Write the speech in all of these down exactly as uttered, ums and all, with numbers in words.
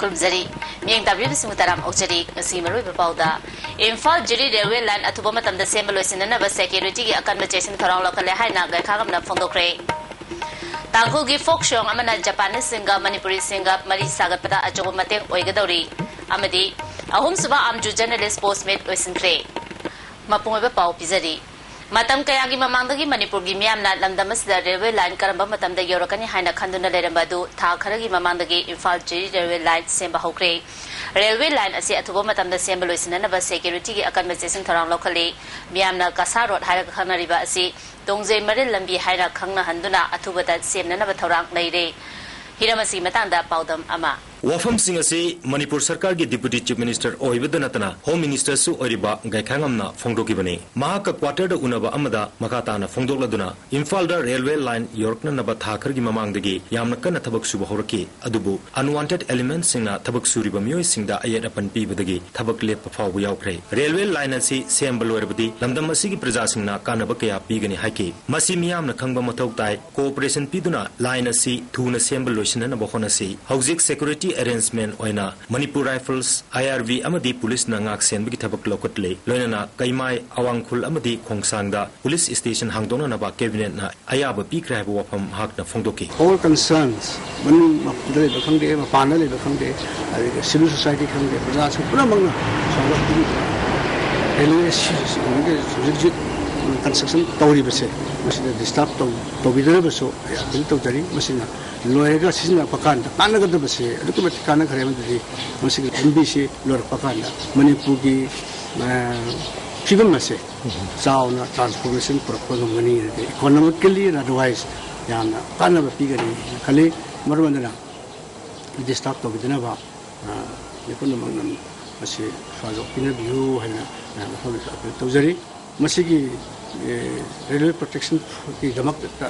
ꯈꯨꯔꯨꯝꯖꯔꯤ꯫ ꯃꯤꯠꯌꯦꯡ ꯇꯥꯕꯤꯔꯤꯕꯁꯤꯡꯕꯨ ꯇꯔꯥꯝ ꯑꯣꯛꯆꯔꯤ꯫ ꯉꯁꯤꯒꯤ ꯃꯔꯨꯑꯣꯏꯕ ꯄꯥꯎꯗ, ꯏꯝꯐꯥꯜ ꯖꯤꯔꯤ ꯔꯦꯜꯋꯦ ꯂꯥꯏꯟ ꯑꯊꯨꯕ ꯃꯇꯝꯗ ꯁꯦꯝꯕ ꯂꯣꯏꯁꯤꯟꯅꯅꯕ ꯁꯦꯀ꯭ꯌꯨꯔꯤꯇꯤꯒꯤ ꯑꯀꯟꯕ ꯆꯦꯛꯁꯤꯟ ꯊꯧꯔꯥꯡ ꯂꯧꯈꯠꯂꯦ ꯍꯥꯏꯅ ꯒꯥꯏꯈꯥꯉꯝꯅ ꯐꯣꯡꯗꯣꯛꯈ꯭ꯔꯦ꯫ ꯇꯥꯡꯈꯨꯜꯒꯤ ꯐꯣꯛ ꯁꯣꯡ ꯑꯃꯅ ꯖꯄꯥꯅꯤꯁꯁꯤꯡꯒ ꯃꯅꯤꯄꯨꯔꯤꯁꯤꯡꯒ ꯃꯔꯤ ꯁꯥꯒꯠꯄꯗ ꯑꯆꯧꯕ ꯃꯇꯦꯡ ꯑꯣꯏꯒꯗꯧꯔꯤ ꯑꯃꯗꯤ ꯑꯍꯨꯝꯁꯨꯕ ꯑꯝꯖꯨ ꯖꯔꯅꯦꯂꯤꯁ ꯄꯣꯁ ꯃꯤꯠ ꯂꯣꯏꯁꯤꯟꯈ꯭ꯔꯦ꯫ ꯃꯄꯨꯡ ꯑꯣꯏꯕ ꯄꯥꯎ ꯄꯤꯖꯔꯤ꯫ ꯃꯇꯝ ꯀꯌꯥꯒꯤ ꯃꯃꯥꯡꯗꯒꯤ ꯃꯅꯤꯄꯨꯔꯒꯤ ꯃꯤꯌꯥꯝꯅ ꯂꯝꯗꯝ ꯑꯁꯤꯗ ꯔꯦꯜꯋꯦ ꯂꯥꯏꯟ ꯀꯔꯝꯕ ꯃꯇꯝꯗ ꯌꯧꯔꯛꯀꯅꯤ ꯍꯥꯏꯅ ꯈꯟꯗꯨꯅ ꯂꯩꯔꯝꯕ ꯑꯗꯨ ꯊꯥ ꯈꯔꯒꯤ ꯃꯃꯥꯡꯗꯒꯤ ꯏꯝꯐꯥꯜ ꯖꯤꯔꯤ ꯔꯦꯜꯋꯦ ꯂꯥꯏꯟ ꯁꯦꯝꯕ ꯍꯧꯈ꯭ꯔꯦ꯫ ꯔꯦꯜꯋꯦ ꯂꯥꯏꯟ ꯑꯁꯤ ꯑꯊꯨꯕ ꯃꯇꯝꯗ ꯁꯦꯝꯕ ꯂꯣꯏꯁꯤꯟꯅꯅꯕ ꯁꯦꯀ꯭ꯌꯨꯔꯤꯇꯤꯒꯤ ꯑꯀꯟꯕ ꯆꯦꯛꯁꯤꯟ ꯊꯧꯔꯥꯡ ꯂꯧꯈꯠꯂꯤ꯫ ꯃꯤꯌꯥꯝꯅ ꯀꯁꯥ ꯔꯣꯗ ꯍꯥꯏꯔꯒ ꯈꯪꯅꯔꯤꯕ ꯑꯁꯤ ꯇꯣꯡꯖꯩ ꯃꯔꯤꯜ ꯂꯝꯕꯤ ꯍꯥꯏꯅ ꯈꯪꯅꯍꯟꯗꯨꯅ ꯑꯊꯨꯕꯗ ꯁꯦꯝꯅꯅꯕ ꯊꯧꯔꯥꯡ ꯂꯩꯔꯦ꯫ ꯍꯤꯔꯝ ꯑꯁꯤꯒꯤ ꯃꯇꯥꯡꯗ ꯄꯥꯎꯗꯝ ꯑꯃ꯫ ꯋꯥꯐꯝꯁꯤꯡ ꯑꯁꯤ ꯃꯅꯤꯄꯨꯔ ꯁꯔꯀꯥꯔꯒꯤ Deputy Chief Minister ꯑꯣꯏꯕꯗ ꯅꯠꯇꯅ Home Ministerꯁꯨ ꯑꯣꯏꯔꯤꯕ ꯒꯥꯏꯈꯥꯉꯝꯅ ꯐꯣꯡꯗꯣꯛꯈꯤꯕꯅꯤ꯫ ꯃꯍꯥꯛꯀ ꯀ꯭ꯋꯥꯇꯔꯗ ꯎꯅꯕ ꯑꯃꯗ ꯃꯈꯥ ꯇꯥꯅ ꯐꯣꯡꯗꯣꯛꯂꯗꯨꯅ ꯏꯝꯐꯥꯜꯗ ꯔꯦꯜꯋꯦ ꯂꯥꯏꯟ ꯌꯧꯔꯛꯅꯅꯕ ꯊꯥ ꯈꯔꯒꯤ ꯃꯃꯥꯡꯗꯒꯤ ꯌꯥꯝꯅ ꯀꯟꯅ ꯊꯕꯛ ꯁꯨꯕ ꯍꯧꯔꯛꯈꯤ꯫ ꯑꯗꯨꯕꯨ unwanted elementꯁꯤꯡꯅ ꯊꯕꯛ ꯁꯨꯔꯤꯕ ꯃꯤꯑꯣꯏꯁꯤꯡꯗ ꯑꯌꯦꯠ ꯑꯄꯟ ꯄꯤꯕꯗꯒꯤ ꯊꯕꯛ ꯂꯦꯞꯄ ꯐꯥꯎꯕ ꯌꯥꯎꯈ꯭ꯔꯦ꯫ ꯔꯦꯜꯋꯦ ꯂꯥꯏꯟ ꯑꯁꯤ ꯁꯦꯝꯕ ꯂꯣꯏꯔꯕꯗꯤ ꯂꯝꯗꯝ ꯑꯁꯤꯒꯤ ꯄ꯭ꯔꯖꯥꯁꯤꯡꯅ ꯀꯥꯟꯅꯕ ꯀꯌꯥ ꯄꯤꯒꯅꯤ ꯍꯥꯏꯈꯤ꯫ ꯃꯁꯤ ꯃꯤꯌꯥꯝꯅ ꯈꯪꯕ ꯃꯊꯧ ꯇꯥꯏ꯫ ꯀꯣꯑꯣꯄꯔꯦꯁꯟ ꯄꯤꯗꯨꯅ ꯂꯥꯏꯟ ꯑꯁꯤ ꯊꯨꯅ ꯁꯦꯝꯕ ꯂꯣꯏꯁꯤꯟꯅꯅꯕ ꯍꯣꯠꯅꯁꯤ꯫ ꯍꯧꯖꯤꯛ ꯁꯦꯀ꯭ꯌꯨꯔꯤꯇꯤ ꯑꯦꯔꯦꯟꯖꯃꯦꯟ ꯑꯣꯏꯅ ꯃꯅꯤꯄꯨꯔ ꯔꯥꯏꯐꯜꯁ, IRB ꯑꯃꯗꯤ ꯄꯨꯂꯤꯁꯅ ꯉꯥꯛ ꯁꯦꯟꯕꯒꯤ ꯊꯕꯛ ꯂꯧꯈꯠꯂꯦ꯫ ꯂꯣꯏꯅꯅ ꯀꯩꯃꯥꯏ, ꯑꯋꯥꯡꯈꯨꯜ ꯑꯃꯗꯤ ꯈꯣꯡꯁꯥꯡꯗ ꯄꯨꯂꯤꯁ ꯁ꯭ꯇꯦꯁꯟ ꯍꯥꯡꯗꯣꯛꯅꯅꯕ ꯀꯦꯕꯤꯅꯦꯠꯅ ꯑꯌꯥꯕ ꯄꯤꯈ꯭ꯔꯦ ꯍꯥꯏꯕ ꯋꯥꯐꯝ ꯃꯍꯥꯛꯅ ꯐꯣꯡꯗꯣꯛꯈꯤ꯫ All concerns, ꯃꯅꯨꯡꯗ ꯂꯩꯕ ꯈꯪꯗꯦ, ꯃꯄꯥꯟꯗ ꯂꯩꯕ ꯈꯪꯗꯦ, ꯑꯗꯒꯤ civil society ꯈꯪꯗꯦ, ꯄ꯭ꯔꯖꯥꯁꯤꯡ ꯄꯨꯝꯅꯃꯛꯅ ꯁꯧꯒꯠꯄꯤꯔꯤꯕ ꯔꯦꯜꯋꯦ ꯍꯧꯖꯤꯛ ꯍꯧꯖꯤꯛ construction ꯇꯧꯔꯤꯕꯁꯦ, ꯃꯁꯤꯗ disturb ꯇꯧ-, ꯇꯧꯕꯤꯗꯅꯕꯁꯨ ꯑꯩ appeal ꯇꯧꯖꯔꯤ꯫ ꯃꯁꯤꯅ ꯂꯣꯏꯔꯒ ꯁꯤꯖꯤꯟꯅꯔꯛꯄ ꯀꯥꯟꯗ ꯀꯥꯟꯅꯒꯗꯕꯁꯦ ꯑꯗꯨꯛꯀꯤ ꯃꯇꯤꯛ ꯀꯥꯟꯅꯈ꯭ꯔꯦ꯫ ꯃꯗꯨꯗꯤ ꯃꯁꯤꯒꯤ ꯂꯝꯕꯤꯁꯤ ꯂꯣꯏꯔꯛꯄ ꯀꯥꯟꯗ ꯃꯅꯤꯄꯨꯔꯒꯤ, ꯑ, ꯐꯤꯕꯝ ꯑꯁꯦ ꯆꯥꯎꯅ transformation ꯄꯨꯔꯛꯄ ꯉꯝꯒꯅꯤ, ꯑꯗꯒꯤ economically and otherwise ꯌꯥꯝꯅ ꯀꯥꯟꯅꯕ ꯄꯤꯒꯅꯤ ꯍꯥꯏꯅ ꯈꯜꯂꯤ꯫ ꯃꯔꯝ ꯑꯗꯨꯅ disturb ꯇꯧꯕꯤꯗꯅꯕ, ꯑ, ꯃꯤ ꯄꯨꯝꯅꯃꯛꯅ ꯃꯁꯤ ꯁꯥꯖꯣꯛ ꯄꯤꯅꯕꯤꯌꯨ ꯍꯥꯏꯅ ꯃꯌꯥꯝ ꯃꯐꯝꯗꯁꯨ appeal ꯇꯧꯖꯔꯤ꯫ ꯃꯁꯤꯒꯤ, ꯑꯦ, ꯔꯦꯜꯋꯦ ꯄ꯭ꯔꯣꯇꯦꯛꯁꯟꯒꯤꯗꯃꯛꯇ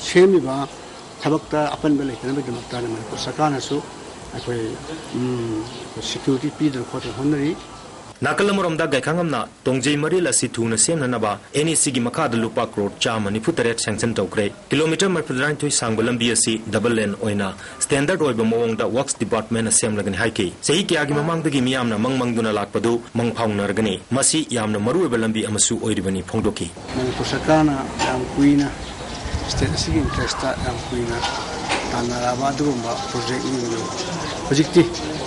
ꯁꯦꯝꯃꯤꯕ ꯊꯕꯛꯇ ꯑꯄꯟꯕ ꯂꯩꯇꯅꯕꯒꯤꯗꯃꯛꯇ ꯃꯅꯤꯄꯨꯔ ꯁꯔꯀꯥꯔꯅꯁꯨ ꯑꯩꯈꯣꯏ, ꯎꯝ, ꯑꯩꯈꯣꯏ ꯁꯦꯀ꯭ꯌꯨꯔꯤꯇꯤ ꯄꯤꯗꯅ ꯈꯣꯠꯇꯅ ꯍꯣꯠꯅꯔꯤ꯫ ꯅꯥꯀꯜ ꯑꯃꯔꯣꯝꯗ ꯒꯥꯏꯈꯥꯉꯝꯅ ꯇꯣꯡꯖꯩ ꯃꯔꯤꯜ ꯑꯁꯤ ꯊꯨꯅ ꯁꯦꯝꯅꯅꯕ NECꯒꯤ ꯃꯈꯥꯗ ꯂꯨꯄꯥ ꯀ꯭ꯔꯣꯔ ꯆꯥꯝꯃ ꯅꯤꯐꯨ ꯇꯔꯦꯠ ꯁꯦꯡꯁꯟ ꯇꯧꯈ꯭ꯔꯦ꯫ ꯀꯤꯂꯣꯃꯤꯇꯔ ꯃꯔꯤꯐꯨꯇꯔꯥꯅꯤꯊꯣꯏ ꯁꯥꯡꯕ ꯂꯝꯕꯤ ꯑꯁꯤ ꯗꯕꯜ ꯂꯦꯟ ꯑꯣꯏꯅ ꯁ꯭ꯇꯦꯟꯗꯔꯗ ꯑꯣꯏꯕ ꯃꯑꯣꯡꯗ ꯋꯔꯛꯁ ꯗꯤꯄꯥꯔꯠꯃꯦꯟꯅ ꯁꯦꯝꯂꯒꯅꯤ ꯍꯥꯏꯈꯤ꯫ ꯆꯍꯤ ꯀꯌꯥꯒꯤ ꯃꯃꯥꯡꯗꯒꯤ ꯃꯤꯌꯥꯝꯅ ꯃꯪ ꯃꯪꯗꯨꯅ ꯂꯥꯛꯄꯗꯨ ꯃꯪ ꯐꯥꯎꯅꯔꯒꯅꯤ꯫ ꯃꯁꯤ ꯌꯥꯝꯅ ꯃꯔꯨꯑꯣꯏꯕ ꯂꯝꯕꯤ ꯑꯃꯁꯨ ꯑꯣꯏꯔꯤꯕꯅꯤ ꯐꯣꯡꯗꯣꯛꯈꯤ꯫ ꯃꯅꯤꯄꯨꯔ ꯁꯔꯀꯥꯔꯅ ꯌꯥꯝ ꯀꯨꯏꯅ ꯁ꯭ꯇꯦꯠ ꯑꯁꯤꯒꯤ ꯏꯟꯇꯔꯦꯁꯇ ꯌꯥꯝ ꯀꯨꯏꯅ ꯇꯥꯟꯅꯔꯛꯑꯕ ꯑꯗꯨꯒꯨꯝꯕ ꯄ꯭ꯔꯣꯖꯦꯛꯅꯤ꯫ ꯑꯗꯨ ꯍꯧꯖꯤꯛꯇꯤ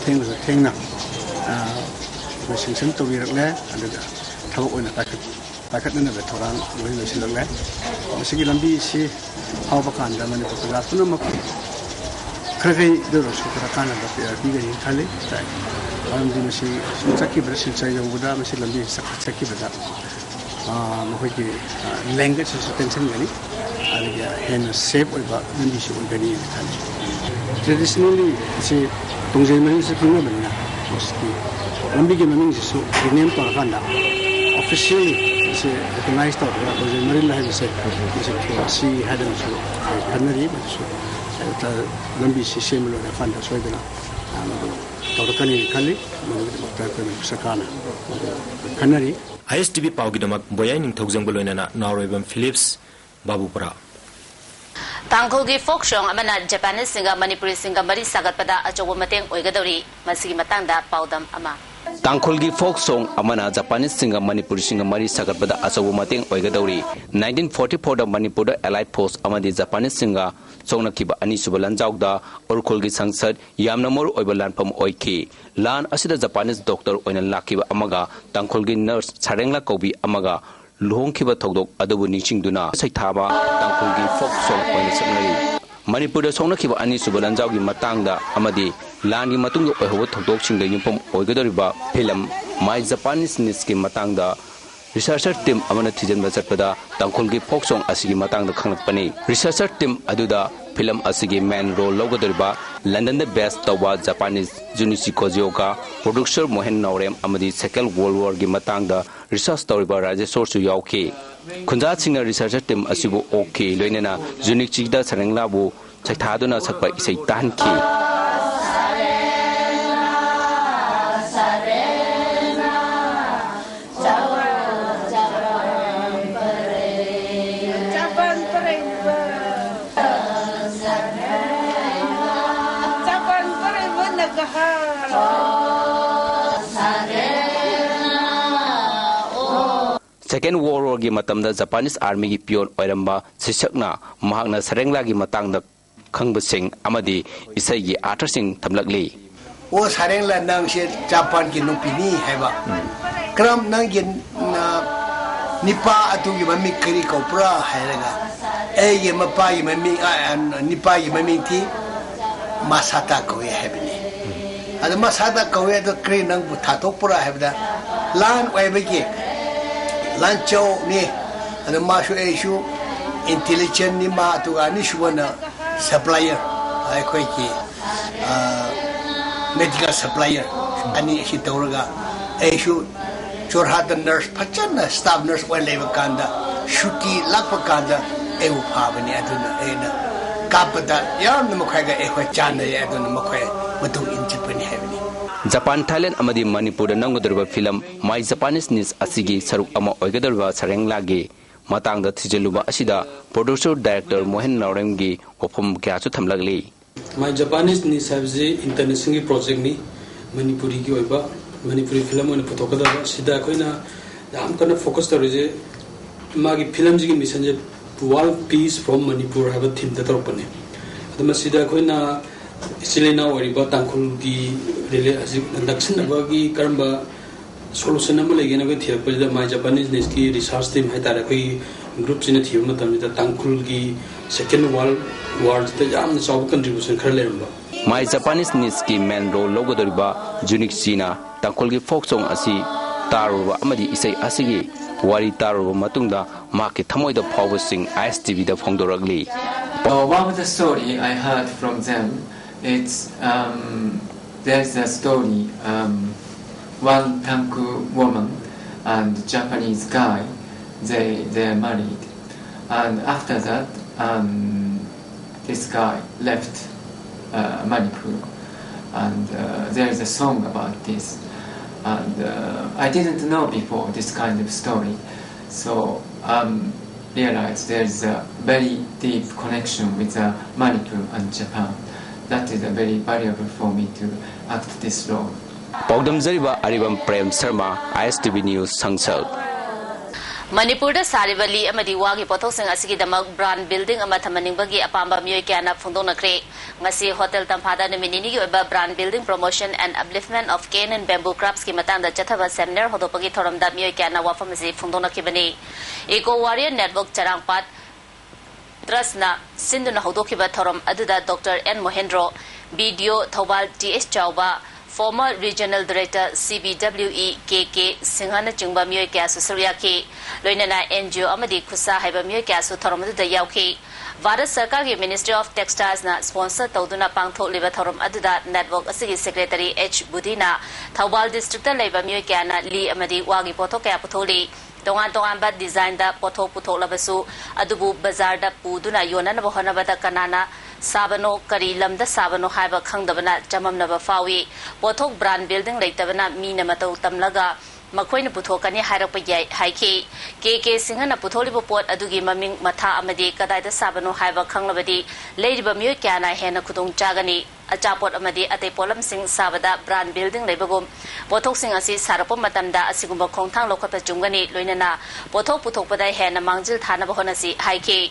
ꯊꯦꯡꯅꯁꯨ ꯊꯦꯡꯅ, ꯑ, ꯑꯩꯈꯣꯏ ꯁꯦꯡꯁꯟ ꯇꯧꯕꯤꯔꯛꯂꯦ꯫ ꯑꯗꯨꯒ ꯊꯕꯛ ꯑꯣꯏꯅ ꯄꯥꯏꯈꯠ-, ꯄꯥꯏꯈꯠꯅꯅꯕ ꯊꯧꯔꯥꯡ ꯂꯣꯏ ꯂꯣꯏꯁꯤꯜꯂꯛꯂꯦ꯫ ꯃꯁꯤꯒꯤ ꯂꯝꯕꯤ ꯑꯁꯤ ꯐꯥꯎꯕ ꯀꯥꯟꯗ ꯃꯅꯤꯄꯨꯔ ꯄ꯭ꯔꯖꯥ ꯄꯨꯝꯅꯃꯛ ꯈꯔ ꯈꯩꯗ ꯑꯣꯏꯔꯁꯨ ꯈꯔ ꯀꯥꯟꯅꯕ ꯄꯤ-, ꯄꯤꯒꯅꯤ ꯈꯜꯂꯤ꯫ ꯃꯔꯝꯗꯤ ꯃꯁꯤ ꯁꯨꯝ ꯆꯠꯈꯤꯕꯗ, ꯁꯤꯜꯆꯔ ꯌꯧꯕꯗ ꯃꯁꯤ ꯂꯝꯕꯤ ꯆꯠ-, ꯆꯠꯈꯤꯕꯗ, ꯑ, ꯃꯈꯣꯏꯒꯤ, ꯑ, ꯂꯦꯡꯒꯁꯤꯁꯨ ꯇꯦꯟꯁꯤꯟꯒꯅꯤ꯫ ꯑꯗꯨꯒ ꯍꯦꯟꯅ ꯁꯦꯐ ꯑꯣꯏꯕ ꯂꯝꯕꯤꯁꯨ ꯑꯣꯏꯒꯅꯤꯅ ꯈꯜꯂꯤ꯫ ꯇ꯭ꯔꯦꯗꯤꯁꯅꯦꯜꯂꯤ ꯁꯤ ꯇꯣꯡꯖꯩ ꯃꯔꯤꯜꯁꯦ ꯈꯪꯅꯕꯅꯤꯅ, ꯃꯁꯤꯒꯤ ꯂꯝꯕꯤꯒꯤ ꯃꯃꯤꯡꯁꯤꯁꯨ ꯔꯤꯅꯦꯝ ꯇꯧꯔꯀꯥꯟꯗ ꯑꯣꯐꯤꯁꯤꯌꯦꯜꯂꯤ ꯃꯁꯤ ꯔꯤꯀꯣꯛꯅꯥꯏꯖ ꯇꯧꯔꯒ ꯇꯣꯡꯖꯩ ꯃꯔꯤꯜ ꯍꯥꯏꯕꯁꯦ ꯃꯁꯤ ꯊꯣꯜꯂꯁꯤ ꯍꯥꯏꯗꯅꯁꯨ ꯑꯩꯈꯣꯏ ꯈꯟꯅꯔꯤ꯫ ꯃꯗꯨꯁꯨ ꯂꯝꯕꯤꯁꯤ ꯁꯦꯝꯕ ꯂꯣꯏꯔꯀꯥꯟꯗ ꯁꯣꯏꯗꯅ, ꯑ, ꯃꯗꯨ ꯇꯧꯔꯛꯀꯅꯤꯅ ꯈꯜꯂꯤ꯫ ꯃꯗꯨꯒꯤꯗꯃꯛꯇ ꯑꯩꯈꯣꯏ ꯃꯅꯤꯄꯨꯔ ꯁꯔꯀꯥꯔꯅ ꯈꯟꯅꯔꯤ꯫ ISTV ꯄꯥꯎꯒꯤꯗꯃꯛ ꯕꯣꯌꯥꯏ ꯅꯤꯡꯊꯧꯖꯝꯒ ꯂꯣꯏꯅꯅ ꯅꯥꯎꯔꯣꯏꯕꯝ ꯐꯤꯂꯤꯞꯁ, ꯕꯥꯕꯨꯄꯨꯔꯥ꯫ ꯇꯥꯡꯈꯨꯜꯒꯤ ꯐꯣꯛ ꯁꯣꯡ ꯑꯃꯅ ꯖꯄꯥꯅꯤꯁꯁꯤꯡꯒ ꯃꯅꯤꯄꯨꯔꯤꯁꯤꯡꯒ ꯃꯔꯤ ꯁꯥꯒꯠꯄꯗ ꯑꯆꯧꯕ ꯃꯇꯦꯡ ꯑꯣꯏꯒꯗꯧꯔꯤ꯫ ꯃꯁꯤꯒꯤ ꯃꯇꯥꯡꯗ ꯄꯥꯎꯗꯝ ꯑꯃ꯫ ꯇꯥꯡꯈꯨꯜꯒꯤ ꯐꯣꯛ ꯁꯣꯡ ꯑꯃꯅ ꯖꯄꯥꯅꯤꯁꯁꯤꯡꯒ ꯃꯅꯤꯄꯨꯔꯤꯁꯤꯡꯒ ꯃꯔꯤ ꯁꯥꯒꯠꯄꯗ ꯑꯆꯧꯕ ꯃꯇꯦꯡ ꯑꯣꯏꯒꯗꯧꯔꯤ꯫ ꯅꯥꯏꯟꯇꯤꯟ ꯐꯣꯔꯇꯤ ꯐꯣꯔꯗ ꯃꯅꯤꯄꯨꯔꯗ ꯑꯦꯂꯥꯏꯠ ꯐꯣꯔꯁ ꯑꯃꯗꯤ ꯖꯄꯥꯅꯤꯁꯁꯤꯡꯒ ꯁꯣꯛꯅꯈꯤꯕ ꯑꯅꯤꯁꯨꯕ ꯂꯥꯟꯖꯥꯎꯗ ꯎꯔꯈꯨꯜꯒꯤ ꯁꯪꯁꯠ ꯌꯥꯝꯅ ꯃꯔꯨ ꯑꯣꯏꯕ ꯂꯥꯟꯐꯝ ꯑꯣꯏꯈꯤ꯫ ꯂꯥꯟ ꯑꯁꯤꯗ ꯖꯄꯥꯅꯤꯁ ꯗꯣꯛꯇꯔ ꯑꯣꯏꯅ ꯂꯥꯛꯈꯤꯕ ꯑꯃꯒ ꯇꯥꯡꯈꯨꯜꯒꯤ ꯅꯔꯁ ꯁꯥꯔꯦꯡꯂꯥ ꯀꯧꯕꯤ ꯑꯃꯒ ꯂꯨꯍꯣꯡꯈꯤꯕ ꯊꯧꯗꯣꯛ ꯑꯗꯨꯕꯨ ꯅꯤꯡꯁꯤꯡꯗꯨꯅ ꯏꯁꯩ ꯊꯥꯕ ꯇꯥꯡꯈꯨꯜꯒꯤ ꯐꯣꯛ ꯁꯣꯡ ꯑꯣꯏꯅ ꯁꯛꯅꯔꯤ꯫ ꯃꯅꯤꯄꯨꯔꯗ ꯁꯣꯛꯅꯈꯤꯕ ꯑꯅꯤꯁꯨꯕ ꯂꯥꯟꯖꯥꯎꯒꯤ ꯃꯇꯥꯡꯗ ꯑꯃꯗꯤ ꯂꯥꯟꯒꯤ ꯃꯇꯨꯡꯗ ꯑꯣꯏꯍꯧꯕ ꯊꯧꯗꯣꯛꯁꯤꯡꯗ ꯌꯨꯝꯐꯝ ꯑꯣꯏꯒꯗꯧꯔꯤꯕ ꯐꯤꯂꯝ My Japanese Niece ꯀꯤ ꯃꯇꯥꯡꯗ ꯔꯤꯁꯔꯆꯔ ꯇꯤꯝ ꯑꯃꯅ ꯊꯤꯖꯤꯟꯕ ꯆꯠꯄꯗ ꯇꯥꯡꯈꯨꯜꯒꯤ ꯐꯣꯛ ꯁꯣꯡ ꯑꯁꯤꯒꯤ ꯃꯇꯥꯡꯗ ꯈꯪꯂꯛꯄꯅꯤ꯫ ꯔꯤꯁꯔꯆꯔ ꯇꯤꯝ ꯑꯗꯨꯗ ꯐꯤꯂꯝ ꯑꯁꯤꯒꯤ ꯃꯦꯟ ꯔꯣꯜ ꯂꯧꯒꯗꯧꯔꯤꯕ ꯂꯟꯗꯟꯗ ꯕꯦꯁ ꯇꯧꯕ ꯖꯄꯥꯅꯤꯁ ꯖꯨꯅꯤꯆꯤ ꯀꯣꯖꯤꯑꯣꯀꯥ, ꯄ꯭ꯔꯣꯗ꯭ꯌꯨꯁꯔ ꯃꯣꯍꯦꯟ ꯅꯥꯎꯔꯦꯝ ꯑꯃꯗꯤ ꯁꯦꯀꯦꯟ ꯋꯥꯔꯜ ꯋꯥꯔꯒꯤ ꯃꯇꯥꯡꯗ ꯔꯤꯁꯔꯆ ꯇꯧꯔꯤꯕ ꯔꯥꯖꯦꯁꯣꯔꯁꯨ ꯌꯥꯎꯈꯤ꯫ ꯈꯨꯟꯖꯥꯁꯤꯡꯅ ꯔꯤꯁꯔꯆꯔ ꯇꯤꯝ ꯑꯁꯤꯕꯨ ꯑꯣꯛꯈꯤ, ꯂꯣꯏꯅꯅ ꯖꯨꯅꯤꯆꯤꯗ ꯁꯔꯦꯡꯂꯥꯕꯨ ꯁꯩꯊꯥꯗꯨꯅ ꯁꯛꯄ ꯏꯁꯩ ꯇꯥꯍꯟꯈꯤ꯫ Second World Warꯒꯤ ꯃꯇꯝꯗ Japanese Armyꯒꯤ peon ꯑꯣꯏꯔꯝꯕ ꯁꯤꯁꯛꯅ ꯃꯍꯥꯛꯅ ꯁꯔꯦꯡꯂꯥꯒꯤ ꯃꯇꯥꯡꯗ ꯈꯪꯕꯁꯤꯡ ꯑꯃꯗꯤ ꯏꯁꯩꯒꯤ ꯑꯥꯔꯊꯁꯤꯡ ꯊꯝꯂꯛꯂꯤ꯫ ꯑꯣ ꯁꯔꯦꯡꯂꯥ, ꯅꯪꯁꯦ ꯖꯄꯥꯟꯒꯤ ꯅꯨꯄꯤꯅꯤ ꯍꯥꯏꯕ꯫ ꯀꯔꯝ ꯅꯪꯒꯤ ꯅ-, ꯅꯤꯄꯥ ꯑꯗꯨꯒꯤ ꯃꯃꯤꯡ ꯀꯔꯤ ꯀꯧꯕ꯭ꯔꯥ ꯍꯥꯏꯔꯒ, ꯑꯩꯒꯤ ꯃꯄꯥꯒꯤ ꯃꯃꯤꯡ, ꯑ, ꯑ, ꯅꯤꯄꯥꯒꯤ ꯃꯃꯤꯡꯗꯤ ꯃꯁꯥꯇꯥ ꯀꯧꯏ ꯍꯥꯏꯕꯅꯤ꯫ ꯑꯗꯨ ꯃꯁꯥꯇꯥ ꯀꯧꯏ, ꯑꯗꯨ ꯀꯔꯤ ꯅꯪꯕꯨ ꯊꯥꯗꯣꯛꯄ꯭ꯔꯥ ꯍꯥꯏꯕꯗ, ꯂꯥꯟ ꯑꯣꯏꯕꯒꯤ ꯂꯥꯟꯆꯧꯅꯤ꯫ ꯑꯗꯨ ꯃꯥꯁꯨ ꯑꯩꯁꯨ intelligentꯅꯤ ꯃꯥ, ꯑꯗꯨꯒ ꯑꯅꯤꯁꯨꯕꯅ supplier, ꯑꯩꯈꯣꯏꯒꯤ, ꯑ, medical supplier ꯑꯅꯤ ꯑꯁꯤ ꯇꯧꯔꯒ ꯑꯩꯁꯨ ꯖꯣꯔꯍꯥꯠꯇ nurse, ꯐꯖꯅ staff nurse ꯑꯣꯏꯅ ꯂꯩꯕ ꯀꯥꯟꯗ, ꯁꯨꯇꯤ ꯂꯥꯛꯄ ꯀꯥꯟꯗ ꯑꯩꯕꯨ ꯐꯥꯕꯅꯤ꯫ ꯑꯗꯨꯅ ꯑꯩꯅ ꯀꯥꯞꯄꯗ ꯌꯥꯝꯅ ꯃꯈꯣꯏꯒ ꯑꯩꯈꯣꯏ ꯆꯥꯟꯅꯩ꯫ ꯑꯗꯨꯅ ꯃꯈꯣꯏ ꯃꯇꯨꯡ ꯏꯟ ꯆꯠꯄꯅꯤ ꯍꯥꯏꯕꯅꯤ꯫ ꯖꯄꯥꯟ, ꯊꯥꯏꯂꯦꯟ ꯑꯃꯗꯤ ꯃꯅꯤꯄꯨꯔꯗ ꯅꯝꯒꯗꯧꯔꯤꯕ film My Japanese Niece ꯑꯁꯤꯒꯤ ꯁꯔꯨꯛ ꯑꯃ ꯑꯣꯏꯒꯗꯧꯔꯤꯕ ꯁꯔꯦꯡꯂꯥꯒꯤ ꯃꯇꯥꯡꯗ ꯊꯤꯖꯤꯜꯂꯨꯕ ꯑꯁꯤꯗ producer director ꯃꯣꯍꯟ ꯅꯥꯎꯔꯦꯝꯒꯤ ꯋꯥꯐꯝ ꯀꯌꯥꯁꯨ ꯊꯝꯂꯛꯂꯤ꯫ My Japanese Niece ꯍꯥꯏꯕꯁꯤ internationalꯒꯤ projectꯅꯤ, ꯃꯅꯤꯄꯨꯔꯤꯒꯤ ꯑꯣꯏꯕ, ꯃꯅꯤꯄꯨꯔꯤ film ꯑꯣꯏꯅ ꯄꯨꯊꯣꯛꯀꯗꯕ꯫ ꯁꯤꯗ ꯑꯩꯈꯣꯏꯅ ꯌꯥꯝ ꯀꯟꯅ focus ꯇꯧꯔꯤꯁꯦ ꯃꯥꯒꯤ filmꯁꯤꯒꯤ missionꯁꯦ World Peace from Manipur ꯍꯥꯏꯕ themeꯗ ꯇꯧꯔꯛꯄꯅꯦ꯫ ꯑꯗꯨ ꯃꯁꯤꯗ ꯑꯩꯈꯣꯏꯅ ꯏꯆꯤꯜ ꯏꯅꯥꯎ ꯑꯣꯏꯔꯤꯕ ꯇꯥꯡꯈꯨꯜꯒꯤ ꯔꯤꯂꯦ-, ꯍꯧꯖꯤꯛ ꯅꯛꯁꯤꯟꯅꯕꯒꯤ ꯀꯔꯝꯕ solution ꯑꯃ ꯂꯩꯒꯦꯅ ꯑꯩꯈꯣꯏ ꯊꯤꯔꯛꯄꯁꯤꯗ My Japanese Nieceꯀꯤ research team ꯍꯥꯏꯇꯥꯔꯦ, ꯑꯩꯈꯣꯏꯒꯤ groupꯁꯤꯅ ꯊꯤꯕ ꯃꯇꯝꯁꯤꯗ ꯇꯥꯡꯈꯨꯜꯒꯤ Second World Warꯁꯤꯗ ꯌꯥꯝꯅ ꯆꯥꯎꯕ contribution ꯈꯔ ꯂꯩꯔꯝꯕ꯫ My Japanese Nieceꯀꯤ main role ꯂꯧꯒꯗꯧꯔꯤꯕ ꯖꯨꯅꯤꯛꯁꯤꯅ ꯇꯥꯡꯈꯨꯜꯒꯤ folk song ꯑꯁꯤ ꯇꯥꯔꯨꯔꯕ ꯑꯃꯗꯤ ꯏꯁꯩ ꯑꯁꯤꯒꯤ ꯋꯥꯔꯤ ꯇꯥꯔꯨꯔꯕ ꯃꯇꯨꯡꯗ ꯃꯍꯥꯛꯀꯤ ꯊꯃꯣꯏꯗ ꯐꯥꯎꯕꯁꯤꯡ ISTVꯗ ꯐꯣꯡꯗꯣꯔꯛꯂꯤ꯫ Uh, one of the story I heard from them, it's, um, there's a story, um, one Tangkhul woman and Japanese guy, they, they're married. And after that, um, this guy left, uh, Manipur. And, uh, there's a song about this. And, uh, I didn't know before this kind of story. So, um, realized there's a very deep connection with, uh, Manipur and Japan. That is a very valuable for me to act this role. ꯄꯥꯎꯗꯝꯖꯔꯤꯕ Aribam Prem Sharma, ISTV News, ꯁꯪꯁꯜ꯫ ꯃꯅꯤꯄꯨꯔꯗ ꯁꯥꯔꯤꯕ ꯂꯤ ꯑꯃꯗꯤ ꯋꯥꯒꯤ ꯄꯣꯠꯊꯣꯛꯁꯤꯡ ꯑꯁꯤꯒꯤꯗꯃꯛ brand building ꯑꯃ ꯊꯝꯍꯟꯅꯤꯡꯕꯒꯤ ꯑꯄꯥꯝꯕ ꯃꯤꯑꯣꯏ ꯀꯌꯥꯅ ꯐꯣꯡꯗꯣꯛꯅꯈ꯭ꯔꯦ꯫ ꯉꯁꯤ ꯍꯣꯇꯦꯜ ꯇꯝꯐꯥꯗ ꯅꯨꯃꯤꯠ ꯅꯤꯅꯤꯒꯤ ꯑꯣꯏꯕ brand building promotion and upliftment of cane and bamboo craftsꯀꯤ ꯃꯇꯥꯡꯗ ꯆꯠꯊꯕ seminar ꯍꯧꯗꯣꯛꯄꯒꯤ ꯊꯧꯔꯝꯗ ꯃꯤꯑꯣꯏ ꯀꯌꯥꯅ ꯋꯥꯐꯝ ꯑꯁꯤ ꯐꯣꯡꯗꯣꯛꯅꯈꯤꯕꯅꯤ꯫ Eco Warrior Network ꯆꯔꯥꯡꯄꯥꯠ Trustꯅ ꯁꯤꯟꯗꯨꯅ ꯍꯧꯗꯣꯛꯈꯤꯕ ꯊꯧꯔꯝ ꯑꯗꯨꯗ Doctor N Mohendro, BDO Thoubal T S ꯆꯥꯎꯕ, former Regional Director CBWE ꯀꯦ ꯀꯦ ꯁꯤꯡꯍꯅꯆꯤꯡꯕ ꯃꯤꯑꯣꯏ ꯀꯌꯥꯁꯨ ꯁꯔꯨꯛ ꯌꯥꯈꯤ꯫ ꯂꯣꯏꯅꯅ NGO ꯑꯃꯗꯤ ꯈꯨꯠꯁꯥ ꯍꯩꯕ ꯃꯤꯑꯣꯏ ꯀꯌꯥꯁꯨ ꯊꯧꯔꯝ ꯑꯗꯨꯗ ꯌꯥꯎꯈꯤ꯫ ꯚꯥꯔꯠ ꯁꯔꯀꯥꯔꯒꯤ Ministry of Textilesꯅ sponsor ꯇꯧꯗꯨꯅ ꯄꯥꯡꯊꯣꯛꯂꯤꯕ ꯊꯧꯔꯝ ꯑꯗꯨꯗ network ꯑꯁꯤꯒꯤ secretary H ꯕꯨꯙꯤꯅ ꯊꯧꯕꯥꯜ districtꯇ ꯂꯩꯕ ꯃꯤꯑꯣꯏ ꯀꯌꯥꯅ ꯂꯤ ꯑꯃꯗꯤ ꯋꯥꯒꯤ ꯄꯣꯠꯊꯣꯛ ꯀꯌꯥ ꯄꯨꯊꯣꯛꯂꯤ꯫ ꯇꯣꯉꯥꯟ ꯇꯣꯉꯥꯟꯕ designꯗ ꯄꯣꯠꯊꯣꯛ ꯄꯨꯊꯣꯛꯂꯕꯁꯨ, ꯑꯗꯨꯕꯨ ꯕꯖꯥꯔꯗ ꯄꯨꯗꯨꯅ ꯌꯣꯟꯅꯅꯕ ꯍꯣꯠꯅꯕꯗ ꯀꯅꯥꯅ ꯁꯥꯕꯅꯣ, ꯀꯔꯤ ꯂꯝꯗ ꯁꯥꯕꯅꯣ ꯍꯥꯏꯕ ꯈꯪꯗꯕꯅ ꯆꯃꯝꯅꯕ ꯐꯥꯎꯏ꯫ ꯄꯣꯠꯊꯣꯛ brand building ꯂꯩꯇꯕꯅ ꯃꯤꯅ ꯃꯇꯧ ꯇꯝꯂꯒ ꯃꯈꯣꯏꯅ ꯄꯨꯊꯣꯛꯀꯅꯤ ꯍꯥꯏꯔꯛꯄ ꯌꯥꯏ ꯍꯥꯏꯈꯤ꯫ ꯀꯦ ꯀꯦ ꯁꯤꯡꯍꯅ ꯄꯨꯊꯣꯛꯂꯤꯕ ꯄꯣꯠ ꯑꯗꯨꯒꯤ ꯃꯃꯤꯡ, ꯃꯊꯥ ꯑꯃꯗꯤ ꯀꯗꯥꯏꯗ ꯁꯥꯕꯅꯣ ꯍꯥꯏꯕ ꯈꯪꯂꯕꯗꯤ ꯂꯩꯔꯤꯕ ꯃꯤꯑꯣꯏ ꯀꯌꯥꯅ ꯍꯦꯟꯅ ꯈꯨꯗꯣꯡ ꯆꯥꯒꯅꯤ꯫ ꯑꯆꯥꯄꯣꯠ ꯑꯃꯗꯤ ꯑꯇꯩ ꯄꯣꯠꯂꯝꯁꯤꯡ ꯁꯥꯕꯗ brand building ꯂꯩꯕꯒꯨꯝ, ꯄꯣꯠꯊꯣꯛꯁꯤꯡ ꯑꯁꯤ ꯁꯥꯔꯛꯄ ꯃꯇꯝꯗ ꯑꯁꯤꯒꯨꯝꯕ ꯈꯣꯡꯊꯥꯡ ꯂꯧꯈꯠꯄ ꯆꯨꯝꯒꯅꯤ, ꯂꯣꯏꯅꯅ ꯄꯣꯠꯊꯣꯛ ꯄꯨꯊꯣꯛꯄꯗ ꯍꯦꯟꯅ ꯃꯥꯡꯖꯤꯜ ꯊꯥꯅꯕ ꯍꯣꯠꯅꯁꯤ ꯍꯥꯏꯈꯤ꯫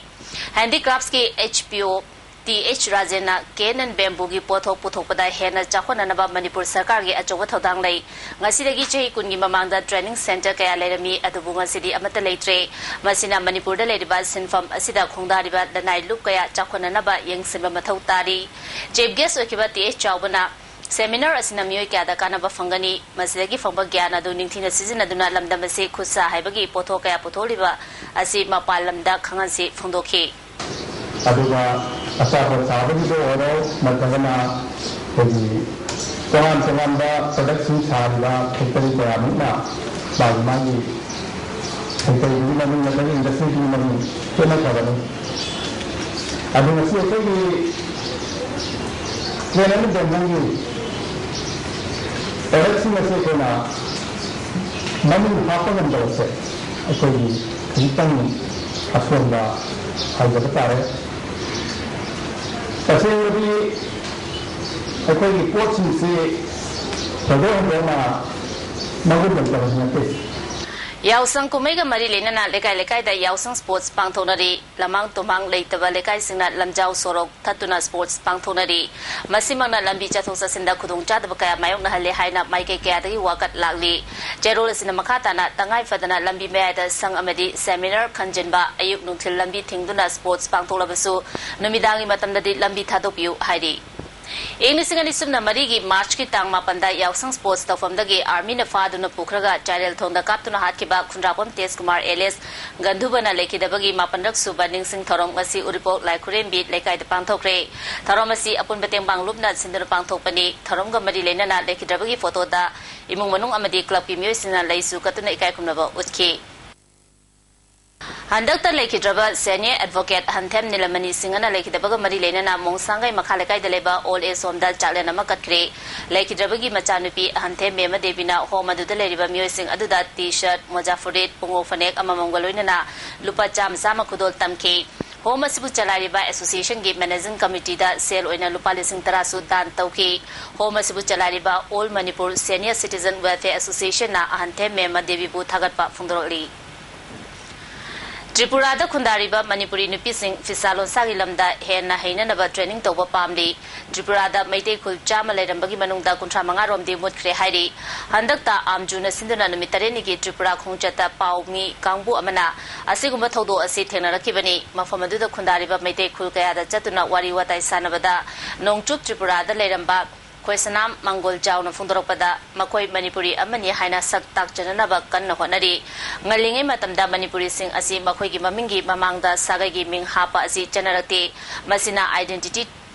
Handicraftsꯀꯤ H P O T H ꯔꯥꯖꯦꯟꯅ cane and bambooꯒꯤ ꯄꯣꯠꯊꯣꯛ ꯄꯨꯊꯣꯛꯄꯗ ꯍꯦꯟꯅ ꯆꯥꯎꯈꯠꯅꯅꯕ ꯃꯅꯤꯄꯨꯔ ꯁꯔꯀꯥꯔꯒꯤ ꯑꯆꯧꯕ ꯊꯧꯗꯥꯡ ꯂꯩ꯫ ꯉꯁꯤꯗꯒꯤ ꯆꯍꯤ ꯀꯨꯟꯒꯤ ꯃꯃꯥꯡꯗ training center ꯀꯌꯥ ꯂꯩꯔꯝꯃꯤ, ꯑꯗꯨꯕꯨ ꯉꯁꯤꯗꯤ ꯑꯃꯠꯇ ꯂꯩꯇ꯭ꯔꯦ꯫ ꯃꯁꯤꯅ ꯃꯅꯤꯄꯨꯔꯗ ꯂꯩꯔꯤꯕ ꯁꯤꯟꯐꯝ ꯑꯁꯤꯗ ꯈꯣꯡꯗꯥꯔꯤꯕ ꯂꯅꯥꯏ ꯂꯨꯞ ꯀꯌꯥ ꯆꯥꯎꯈꯠꯅꯅꯕ ꯌꯦꯡꯁꯤꯟꯕ ꯃꯊꯧ ꯇꯥꯔꯤ꯫ Chief guest ꯑꯣꯏꯈꯤꯕ ꯇꯤ ꯑꯦꯆ ꯆꯥꯎꯕꯅ seminar ꯑꯁꯤꯅ ꯃꯤꯑꯣꯏ ꯀꯌꯥꯗ ꯀꯥꯟꯅꯕ ꯐꯪꯒꯅꯤ, ꯃꯁꯤꯗꯒꯤ ꯐꯪꯕ ꯒ꯭ꯌꯥꯟ ꯑꯗꯨ ꯅꯤꯡꯊꯤꯅ ꯁꯤꯖꯤꯟꯅꯗꯨꯅ ꯂꯝꯗꯝ ꯑꯁꯤ ꯈꯨꯠꯁꯥ ꯍꯩꯕꯒꯤ ꯄꯣꯠꯊꯣꯛ ꯀꯌꯥ ꯄꯨꯊꯣꯛꯂꯤꯕ ꯑꯁꯤ ꯃꯄꯥꯟ ꯂꯝꯗ ꯈꯪꯍꯟꯁꯤ ꯐꯣꯡꯗꯣꯛꯈꯤ꯫ ꯑꯗꯨꯒ ꯑꯆꯥꯄꯣꯠ ꯁꯥꯕꯒꯤꯗ ꯑꯣꯏꯔꯣ, ꯅꯠꯇ꯭ꯔꯒꯅ ꯑꯩꯈꯣꯏꯒꯤ ꯇꯣꯉꯥꯟ ꯇꯣꯉꯥꯟꯕ productꯁꯤꯡ ꯁꯥꯔꯤꯕ factory ꯀꯌꯥꯃꯨꯛꯅ ꯃꯥꯒꯤ ꯃꯥꯒꯤ factoryꯗꯨꯒꯤ ꯃꯃꯤꯡ ꯅꯠꯇ꯭ꯔꯒ industryꯗꯨꯒꯤ ꯃꯃꯤꯡ ꯈꯦꯠꯅꯈ꯭ꯔꯕꯅꯤ꯫ ꯑꯗꯨ ꯉꯁꯤ ꯑꯩꯈꯣꯏꯒꯤ cane and bambooꯒꯤ productꯁꯤꯡ ꯑꯁꯤ ꯑꯩꯈꯣꯏꯅ ꯃꯃꯤꯡ ꯍꯥꯞꯄ ꯉꯝꯗꯕꯁꯦ ꯑꯩꯈꯣꯏꯒꯤ ꯈꯖꯤꯛꯇꯪ ꯑꯁꯣꯟꯕ ꯍꯥꯏꯖꯕ ꯇꯥꯔꯦ꯫ ꯇꯁꯦꯡꯕꯗꯤ ꯑꯩꯈꯣꯏꯒꯤ ꯄꯣꯠꯁꯤꯡꯁꯤ ꯊꯣꯏꯗꯣꯛ ꯍꯦꯟꯗꯣꯛꯅ ꯃꯒꯨꯟ ꯂꯩꯇꯕꯗꯤ ꯅꯠꯇꯦ꯫ ꯌꯥꯎꯁꯪ ꯀꯨꯝꯍꯩꯒ ꯃꯔꯤ ꯂꯩꯅꯅ ꯂꯩꯀꯥꯏ ꯂꯩꯀꯥꯏꯗ ꯌꯥꯎꯁꯪ ꯁ꯭ꯄꯣꯔꯠꯁ ꯄꯥꯡꯊꯣꯛꯅꯔꯤ꯫ ꯂꯃꯥꯡ ꯇꯨꯃꯥꯡ ꯂꯩꯇꯕ ꯂꯩꯀꯥꯏꯁꯤꯡꯅ ꯂꯝꯖꯥꯎ ꯁꯣꯔꯣꯛ ꯊꯠꯇꯨꯅ ꯁ꯭ꯄꯣꯔꯠꯁ ꯄꯥꯡꯊꯣꯛꯅꯔꯤ꯫ ꯃꯁꯤꯃꯛꯅ ꯂꯝꯕꯤ ꯆꯠꯊꯣꯛ ꯆꯠꯁꯤꯟꯗ ꯈꯨꯗꯣꯡꯆꯥꯗꯕ ꯀꯌꯥ ꯃꯥꯌꯣꯛꯅꯍꯜꯂꯦ ꯍꯥꯏꯅ ꯃꯥꯏꯀꯩ ꯀꯌꯥꯗꯒꯤ ꯋꯥꯀꯠ ꯂꯥꯛꯂꯤ꯫ ꯆꯦꯔꯣꯜ ꯑꯁꯤꯅ ꯃꯈꯥ ꯇꯥꯅ ꯇꯉꯥꯏ ꯐꯗꯅ ꯂꯝꯕꯤ ꯃꯌꯥꯏꯗ ꯁꯪ ꯑꯃꯗꯤ ꯁꯦꯃꯤꯅꯥꯔ ꯈꯟꯖꯤꯟꯕ, ꯑꯌꯨꯛ ꯅꯨꯡꯊꯤꯜ ꯂꯝꯕꯤ ꯊꯤꯡꯗꯨꯅ ꯁ꯭ꯄꯣꯔꯠꯁ ꯄꯥꯡꯊꯣꯛꯂꯕꯁꯨ ꯅꯨꯃꯤꯗꯥꯡꯒꯤ ꯃꯇꯝꯗꯗꯤ ꯂꯝꯕꯤ ꯊꯥꯗꯣꯛꯄꯤꯌꯨ ꯍꯥꯏꯔꯤ꯫ ꯏꯪ ꯂꯤꯁꯤꯡ ꯑꯅꯤ ꯁꯨꯞꯅ ꯃꯔꯤꯒꯤ ꯃꯥꯔꯆꯀꯤ ꯇꯥꯡ ꯃꯥꯄꯟꯗ ꯌꯥꯎꯁꯪ ꯁ꯭ꯄꯣꯔꯠꯁ ꯇꯧꯐꯝꯗꯒꯤ ꯑꯥꯔꯃꯤꯅ ꯐꯥꯗꯨꯅ ꯄꯨꯈ꯭ꯔꯒ ꯆꯥꯏꯔꯦꯜ ꯊꯣꯡꯗ ꯀꯥꯞꯇꯨꯅ ꯍꯥꯠꯈꯤꯕ ꯈꯨꯟꯗ꯭ꯔꯥꯛꯄꯝ ꯇꯦꯖꯀꯨꯃꯥꯔ ꯑꯦꯂꯤꯌꯥꯁ ꯒꯟꯙꯨꯕꯅ ꯂꯩꯈꯤꯗꯕꯒꯤ ꯃꯥꯄꯟꯔꯛ ꯁꯨꯕ ꯅꯤꯡꯁꯤꯡ ꯊꯧꯔꯝ ꯉꯁꯤ ꯎꯔꯤꯄꯣꯛ ꯂꯥꯏꯈꯨꯔꯦꯝꯕꯤ ꯂꯩꯀꯥꯏꯗ ꯄꯥꯡꯊꯣꯛꯈ꯭ꯔꯦ꯫ ꯊꯧꯔꯝ ꯑꯁꯤ ꯑꯄꯨꯟꯕ ꯇꯦꯡꯕꯥꯡ ꯂꯨꯞꯅ ꯁꯤꯟꯗꯨꯅ ꯄꯥꯡꯊꯣꯛꯄꯅꯤ꯫ ꯊꯧꯔꯝꯒ ꯃꯔꯤ ꯂꯩꯅꯅ ꯂꯩꯈꯤꯗ꯭ꯔꯕꯒꯤ ꯐꯣꯇꯣꯗ ꯏꯃꯨꯡ ꯃꯅꯨꯡ ꯑꯃꯗꯤ ꯀ꯭ꯂꯕꯀꯤ ꯃꯤꯑꯣꯏꯁꯤꯡꯅ ꯂꯩꯁꯨ ꯀꯠꯇꯨꯅ ꯏꯀꯥꯏ ꯈꯨꯝꯅꯕ ꯎꯠꯈꯤ꯫ ꯍꯟꯗꯛꯇ ꯂꯩꯈꯤꯗ꯭ꯔꯕ ꯁꯦꯅꯤꯌꯔ ꯑꯦꯗꯚꯣꯀꯦꯠ ꯍꯟꯊꯦꯝ ꯅꯤꯂꯃꯅꯤ ꯁꯤꯡꯍꯅ ꯂꯩꯈꯤꯗꯕꯒ ꯃꯔꯤ ꯂꯩꯅꯅ ꯃꯣꯡꯁꯥꯡꯒꯩ ꯃꯈꯥ ꯂꯩꯀꯥꯏꯗ ꯂꯩꯕ ꯑꯣꯜ ꯑꯦꯖ ꯍꯣꯝꯗ ꯆꯥꯛꯂꯦꯟ ꯑꯃ ꯀꯠꯈ꯭ꯔꯦ꯫ ꯂꯩꯈꯤꯗ꯭ꯔꯕꯒꯤ ꯃꯆꯥꯅꯨꯄꯤ ꯍꯟꯊꯦꯝ ꯃꯦꯃ ꯗꯦꯕꯤꯅ ꯍꯣꯝ ꯑꯗꯨꯗ ꯂꯩꯔꯤꯕ ꯃꯤꯑꯣꯏꯁꯤꯡ ꯑꯗꯨꯗ ꯇꯤ ꯁꯔꯠ, ꯃꯣꯖꯥ ꯐꯨꯔꯤꯠ, ꯄꯨꯡꯉꯣ ꯐꯅꯦꯛ ꯑꯃꯃꯝꯒ ꯂꯣꯏꯅꯅ ꯂꯨꯄꯥ ꯆꯥꯝꯃ ꯆꯥꯝꯃ ꯈꯨꯗꯣꯜ ꯇꯝꯈꯤ꯫ ꯍꯣꯝ ꯑꯁꯤꯕꯨ ꯆꯂꯥꯏꯔꯤꯕ ꯑꯦꯁꯣꯁꯤꯌꯦꯁꯟꯒꯤ ꯃꯦꯅꯦꯖꯤꯡ ꯀꯃꯤꯇꯤꯗ ꯁꯦꯜ ꯑꯣꯏꯅ ꯂꯨꯄꯥ ꯂꯤꯁꯤꯡ ꯇꯔꯥꯁꯨ ꯗꯥꯟ ꯇꯧꯈꯤ꯫ ꯍꯣꯝ ꯑꯁꯤꯕꯨ ꯆꯂꯥꯏꯔꯤꯕ all Manipur senior citizen welfare ꯑꯦꯁꯣꯁꯤꯌꯦꯁꯟꯅ ꯑꯍꯟꯊꯦꯝ ꯃꯦꯃ ꯗꯦꯕꯤꯕꯨ ꯊꯥꯒꯠꯄ ꯐꯣꯡꯗꯣꯔꯛꯂꯤ꯫ ꯇ꯭ꯔꯤꯄꯨꯔꯥꯗ ꯈꯨꯟꯗꯥꯔꯤꯕ ꯃꯅꯤꯄꯨꯔꯤ ꯅꯨꯄꯤꯁꯤꯡ ꯐꯤꯁꯥ ꯂꯣꯟꯁꯥꯒꯤ ꯂꯝꯗ ꯍꯦꯟꯅ ꯍꯩꯅꯅꯕ ꯇ꯭ꯔꯦꯅꯤꯡ ꯇꯧꯕ ꯄꯥꯝꯂꯤ꯫ ꯇ꯭ꯔꯤꯄꯨꯔꯥꯗ ꯃꯩꯇꯩ ꯈꯨꯜ ꯆꯥꯝꯃ ꯂꯩꯔꯝꯕꯒꯤ ꯃꯅꯨꯡꯗ ꯀꯨꯟꯊ꯭ꯔꯥ ꯃꯉꯥ ꯔꯣꯝꯗꯤ ꯃꯨꯠꯈ꯭ꯔꯦ ꯍꯥꯏꯔꯤ꯫ ꯍꯟꯗꯛꯇ ꯑꯥꯝꯖꯨꯅ ꯁꯤꯟꯗꯨꯅ ꯅꯨꯃꯤꯠ ꯇꯔꯦꯠꯅꯤꯒꯤ ꯇ꯭ꯔꯤꯄꯨꯔꯥ ꯈꯣꯡꯆꯠꯇ ꯄꯥꯎ ꯃꯤ ꯀꯥꯡꯕꯨ ꯑꯃꯅ ꯑꯁꯤꯒꯨꯝꯕ ꯊꯧꯗꯣꯛ ꯑꯁꯤ ꯊꯦꯡꯅꯔꯛꯈꯤꯕꯅꯤ꯫ ꯃꯐꯝ ꯑꯗꯨꯗ ꯈꯨꯟꯗꯥꯔꯤꯕ ꯃꯩꯇꯩ ꯈꯨꯜ ꯀꯌꯥꯗ ꯆꯠꯇꯨꯅ ꯋꯥꯔꯤ ꯋꯥꯇꯥꯏ ꯁꯥꯟꯅꯕꯗ ꯅꯣꯡꯆꯨꯞ ꯇ꯭ꯔꯤꯄꯨꯔꯥꯗ ꯂꯩꯔꯝꯕ ꯈꯣꯏꯁꯅꯥꯝ ꯃꯪꯒꯣꯜ ꯖꯥꯎꯅ ꯐꯣꯡꯗꯣꯔꯛꯄꯗ ꯃꯈꯣꯏ ꯃꯅꯤꯄꯨꯔꯤ ꯑꯃꯅꯤ ꯍꯥꯏꯅ ꯁꯛ ꯇꯥꯛꯆꯅꯅꯕ ꯀꯟꯅ ꯍꯣꯠꯅꯔꯤ꯫ ꯉꯜꯂꯤꯉꯩ ꯃꯇꯝꯗ ꯃꯅꯤꯄꯨꯔꯤꯁꯤꯡ ꯑꯁꯤ ꯃꯈꯣꯏꯒꯤ ꯃꯃꯤꯡꯒꯤ ꯃꯃꯥꯡꯗ ꯁꯥꯒꯩꯒꯤ ꯃꯤꯡ ꯍꯥꯞꯄ ꯑꯁꯤ ꯆꯠꯅꯔꯛꯇꯦ꯫ ꯃꯁꯤꯅ identity